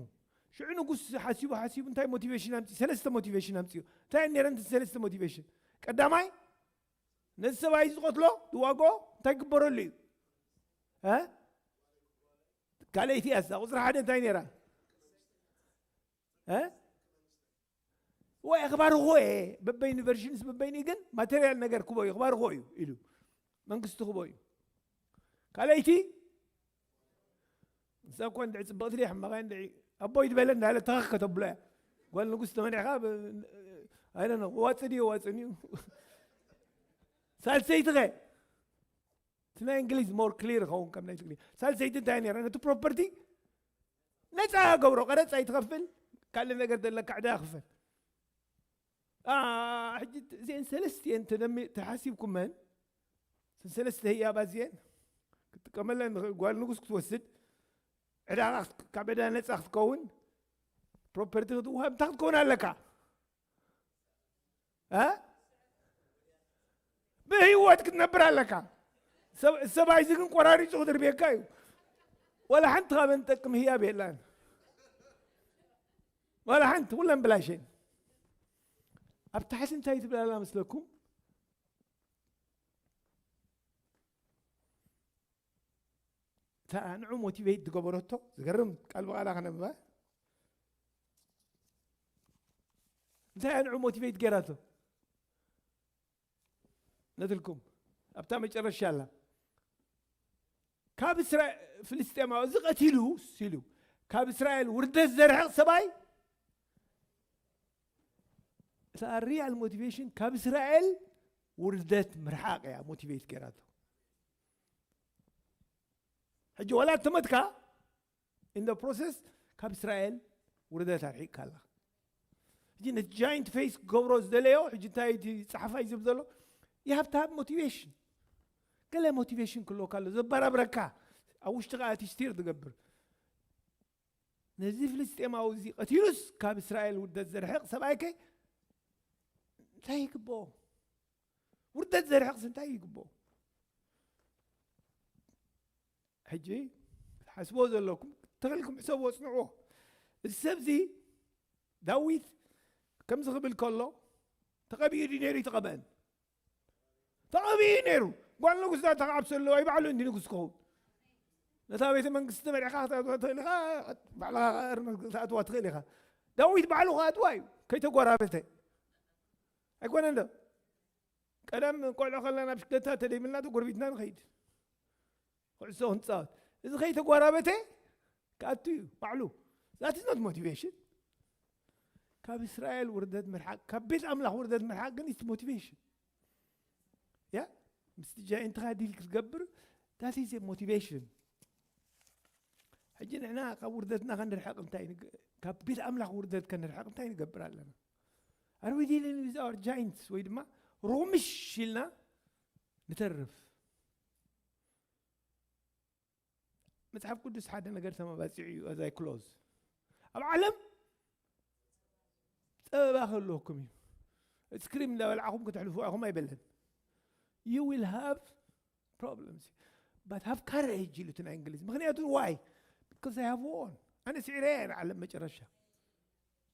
ሽዑ ንጉስ ሓሲቡ ሓሲቡ እንታይ ሞቲቬሽን ኣምፅኡ? ሰለስተ ሞቲቬሽን ኣምፅኡ። እንታይ ነረን ሰለስተ ሞቲቬሽን? ቀዳማይ ነዚ ሰብኣይ ዝቐትሎ ዝዋግኦ እንታይ ግበረሉ እዩ? እ? ካልኣይቲ እያ እዛ ቁፅሪ ሓደ እንታይ ነይራ? እ? ወይ ክባርኾ እየ በበይኑ ቨርሽንስ በበይኑ ግን ማቴሪያል ነገር ክቦ እዩ ክባርኾ እዩ ኢሉ መንግስቲ ክቦ እዩ። ካልኣይቲ ንሳ እኳ እንድዒ ፅብቕቲ ድያ ሕማቕ እያ እንድዒ ኣቦይ ዝበለ እንዳለ ተኸክ ከተብሎ እያ። ጓል ንጉስ ተመኒዕካ ብ- I don't know ዋፅን እዩ ዋፅን እዩ። ሳልሰይቲ ኸ እቲ ናይ እንግሊዝ ሞር ክሊር ይኸውን ከም ናይ ትግርኛ። ሳልሰይቲ እንታይ ነይራ? ነቲ ፕሮፐርቲ ነፃ ገብሮ፣ ቀረፅ ኣይትኸፍል፣ ካልእ ነገር ዘለካ ዕዳ ክፈል። አ፣ ሕጂ እዚአን ሰለስቲአን ተደሚ- ተሓሲብኩመን እተን ሰለስተ ህያባት እዚአን ክትጥቀመለን ንኽእል። ጓል ንጉስ ክትወስድ ዕዳ ካብ ዕዳ ነፃ ክትከውን ፕሮፐርቲ ክትውሃብ እንታይ ክትከውን ኣለካ? እ? ብህይወት ክትነብር ኣለካ። ሰብ- ሰብኣይ እዚ ግን ቆራሪፁ ክድርብየካ እዩ። ወላ ሓንቲ ካብን ጠቅም ህያብ የላን። ወላ ሓንቲ ኩለን ብላሸን። ኣብ ታሕቲ እንታይ ትብላላ መስለኩም? እታ ንዑ ሞቲቬት ዝገበረቶ ዝገርም ቃል ብቃላ ከነብባ እንታይ ንዑ ሞቲቬት ገይራቶ ነትልኩም ኣብታ መጨረሻ ኣላ ካብ እስራኤል ፍልስጤማዊ እዚ ቀቲሉ ሲሉ ካብ እስራኤል ውርደት ዘርሕቕ ሰብኣይ እታ ሪያል ሞቲቬሽን ካብ እስራኤል ውርደት ምርሓቕ እያ ሞቲቬት ገይራቶ ሕጂ ዋላ እተመትካ in the process ካብ እስራኤል ውርደት ኣርሒቕካ ኣላ ሕጂ ነቲ ጃይንት ፌስ ክገብሮ ዝደለዮ ሕጂ እንታይ እቲ ፀሓፋይ ዝብ ዘሎ you have to have motivation ገለ ሞቲቬሽን ክህልወካ ኣሎ ዘበራብረካ ኣብ ውሽጥኻ እቲ ስቲር ትገብር ነዚ ፍልስጤማዊ እዚ ቀቲሉስ ካብ እስራኤል ውርደት ዘርሕቕ ሰብኣይከ እንታይ ይግብኦ ውርደት ዘርሕቕስ እንታይ ይግብኦ ሕጂ ሓስቦ ዘለኩም ተኽልኩም ሕሰብዎ ፅንዕዎ እዚ ሰብ እዚ ዳዊት ከምዚ ክብል ከሎ ተቐቢኡ ድዩ ነይሩ ይተቐበአን ተቐቢኡ ነይሩ ጓል ንጉስ ዳ ተቃብሰ ኣለዎ ይባዕሉ እንዲ ንጉስ ክኸውን ነታ ቤተ መንግስቲ መሪዕካ ክትኣትዋ ትኽእል ኢኻ ባዕልኻ ክትኣትዋ ትኽእል ኢኻ ዳዊት ባዕሉ ክኣትዋ እዩ ከይተጓራበተ ኣይኮነን ዶ ቀደም ቆልዑ ከለና ብሽክለታ ተደይብልና ተጎርቢትና ንኸይድ ኩዕሶ ክንፃወት እዚ ከይተጓራበተ ክኣቱ እዩ ባዕሉ that is not motivation ካብ እስራኤል ውርደት ምርሓቅ ካብ ቤት ኣምላኽ ውርደት ምርሓቅ ግን it's motivation ያ ምስ ጃይንትኻ ዲል ክትገብር that is motivation ሕጂ ንሕና ካብ ውርደትና ከንርሕቕ እንታይ ካብ ቤት ኣምላኽ ውርደት ከንርሕቕ እንታይ ንገብር ኣለና are we dealing with our giants ወይ ድማ ሮምሽ ኢልና ንተርፍ መጽሓፍ ቅዱስ ሓደ ነገር ተመባጺዑ እዩ as I close ኣብ ዓለም ጸበባ ከለኩም እዩ ስክሪም እንዳበላዕኹም ክትሕልፉ ኢኹም ኣይበለን you will have problems but have courage ኢሉ እቲ ናይ እንግሊዝ ምክንያቱ why because I have won ኣነ ስዒረ እየ ንዓለም መጨረሻ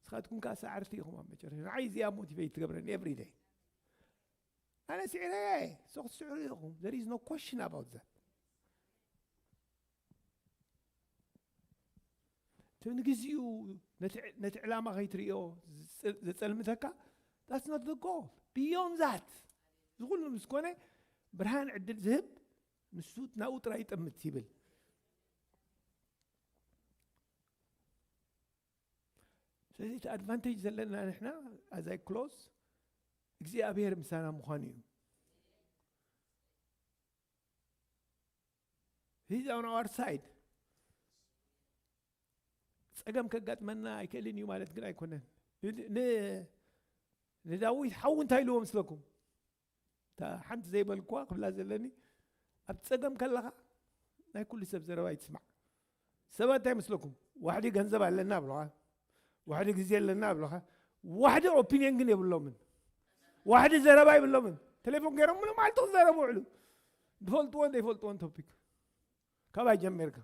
ንስኻትኩም ከዓ ሰዓርቲ ኢኹም ኣብ መጨረሻ ንዓይ እዚኣ ሞቲቬት ትገብረኒ every day ኣነ ስዒረ እየ ሶ ክትስዕሩ ኢኹም there is no question about that እቲ ንግዚኡ ነቲ ዕላማ ከይትርእዮ ዘፀልምተካ that's not the goal beyond that ዝኩሉ ምስ ኮነ ብርሃን ዕድል ዝህብ ንሱ ናብኡ ጥራይ ይጠምት ይብል ስለዚ እቲ ኣድቫንቴጅ ዘለና ንሕና as I close እግዚኣብሔር ምሳና ምዃኑ እዩ He's on our side. ጸገም ከጋጥመና ኣይክእልን እዩ ማለት ግን ኣይኮነን። ንዳዊት ሓው እንታይ ኢልዎ ምስለኩም? እታ ሓንቲ ዘይበልኳ ክብላ ዘለኒ ኣብ ጸገም ከለኻ ናይ ኩሉ ሰብ ዘረባ ይትስማዕ። ሰባት እንታይ ይመስለኩም? ዋሕዲ ገንዘብ ኣለና ብለኻ፣ ዋሕዲ ግዜ ኣለና ብለኻ፣ ዋሕዲ ኦፒኒየን ግን የብሎምን። ዋሕዲ ዘረባ የብሎምን። ቴሌፎን ገይሮም ሙሉ መዓልቲ ክዛረቡ ውዕሉ። ዝፈልጥዎን ዘይፈልጥዎን ቶፒክ ካባይ ጀሚርካ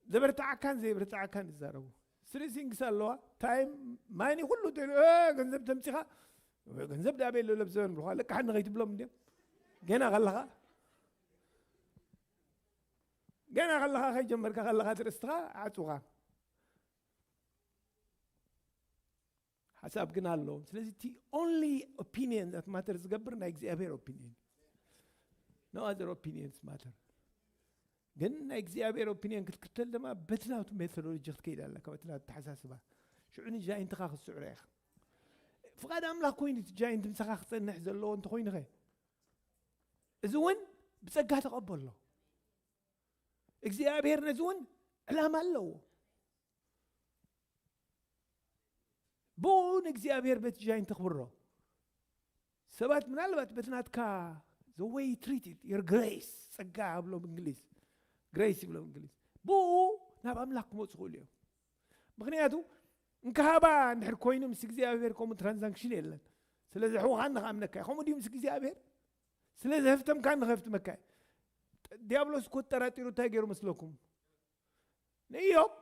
ዘበርትዓካን ዘይበርትዓካን ይዛረቡ። ስሪ ሲንግስ ኣለዋ። ታይም፣ ማኒ፣ ኩሉ ተ- እ፣ ገንዘብ ተምፂኻ፣ ገንዘብ ዳበ የለ ለብዘበን ብልኳ ለቃሓኒ ከይትብሎም እንዲም ገና ከለኻ ገና ከለኻ ከይጀመርካ ከለኻ ትርእስትኻ ዓፁኻ ሓሳብ ግን ኣለዎም። ስለዚ እቲ only opinion that matter ዝገብር ናይ እግዚኣብሔር ኦፒኒየን፣ no other opinions matter። ግን ናይ እግዚኣብሔር ኦፒኒየን ክትክተል ድማ በቲ ናቱ ሜቶዶሎጂ ክትከይድ ኣለካ፣ በቲ ናቱ ተሓሳስባ። ሽዑ ንጃይንትኻ ክትስዕሮ ኢኻ። ፍቓድ ኣምላኽ ኮይኑ እቲ ጃይንት ምሳኻ ክጸንሕ ዘለዎ እንተኾይኑኸ፣ እዚ እውን ብጸጋ ተቐበሎ። እግዚኣብሔር ነዚ እውን ዕላማ ኣለዎ። ብኡ ንእግዚኣብሔር በቲ ጃይንት ተኽብሮ። ሰባት ምናልባት በቲ ናትካ the way you treat it, your grace፣ ጸጋ ኣብሎም እንግሊዝ፣ ግሬስ ይብሎም እንግሊዝ፣ ብኡ ናብ ኣምላኽ ክመፁ ክእሉ እዮም። ምክንያቱ እንካሃባ እንድሕር ኮይኑ ምስ እግዚኣብሔር ከምኡ ትራንዛክሽን የለን። ስለ ዘሕውኻኒ ከኣምነካ እዩ። ከምኡ ድዩ ምስ እግዚኣብሔር? ስለ ዘህፍተምካ ንኸፍትመካ እዩ። ዲያብሎስ እኮ ተጠራጢሩ እንታይ ገይሩ መስለኩም? ንኢዮብ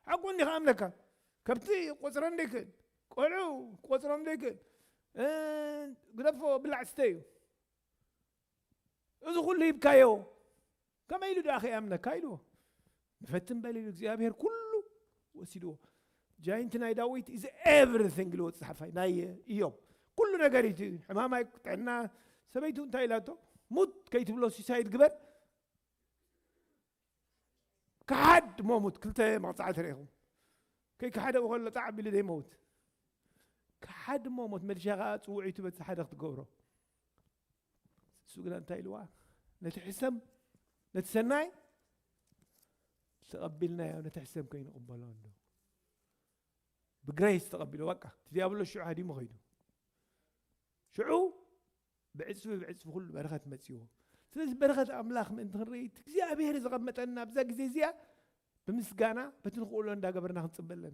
ሓቁ እንዲኻ ኣምለካ። ከብቲ ቆፅረን ዘይክእል፣ ቆልዑ ቆፅሮም ዘይክእል፣ እ፣ ግደፎ ብላዕ ስተ እዩ። እዚ ኩሉ ሂብካዮ፣ ከመይ ኢሉ ደኣ ከይኣምነካ ኢልዎ። ንፈትን በል ኢሉ እግዚኣብሔር ኩሉ ወሲድዎ። ጃይንት ናይ ዳዊት is everything ኢልዎ እቲ ጸሓፋይ ናይ ኢዮብ። ኩሉ ነገር እዩ እቲ ሕማማይ ጥዕና። ሰበይቱ እንታይ ኢላቶ? ሙት ከይትብሎ ሲሳይድ ግበር። ክሓድ እሞ ሙት። ክልተ መቕጻዕቲ ረኢኹም። ከይከሓደ ከሎ ጣዕ ኣቢሉ ዘይመውት። ክሓድ እሞ ሙት፣ መልሻ ከኣ ጽውዒቱ በቲ ሓደ ክትገብሮ። እሱ ግና እንታይ ኢልዋ? ነቲ ሕሰም፣ ነቲ ሰናይ ተቐቢልናዮ፣ ነቲ ሕሰም ከይንቕበሎ እንዶ። ብግሬስ ተቐቢሉ፣ በቃ፣ እቲ ዲያብሎስ ሽዑ ሃዲሙ ኸይዱ። ሽዑ ብዕጽፊ ብዕጽፊ ኩሉ በረኸት መጺዎ። ስለዚ በረኸት ኣምላኽ ምእንቲ ክንርኢ፣ እቲ እግዚኣብሔር ዘቐመጠና ኣብዛ ግዜ እዚኣ ብምስጋና በቲ ንኽእሎ እንዳገበርና ክንጽበ ኣለና።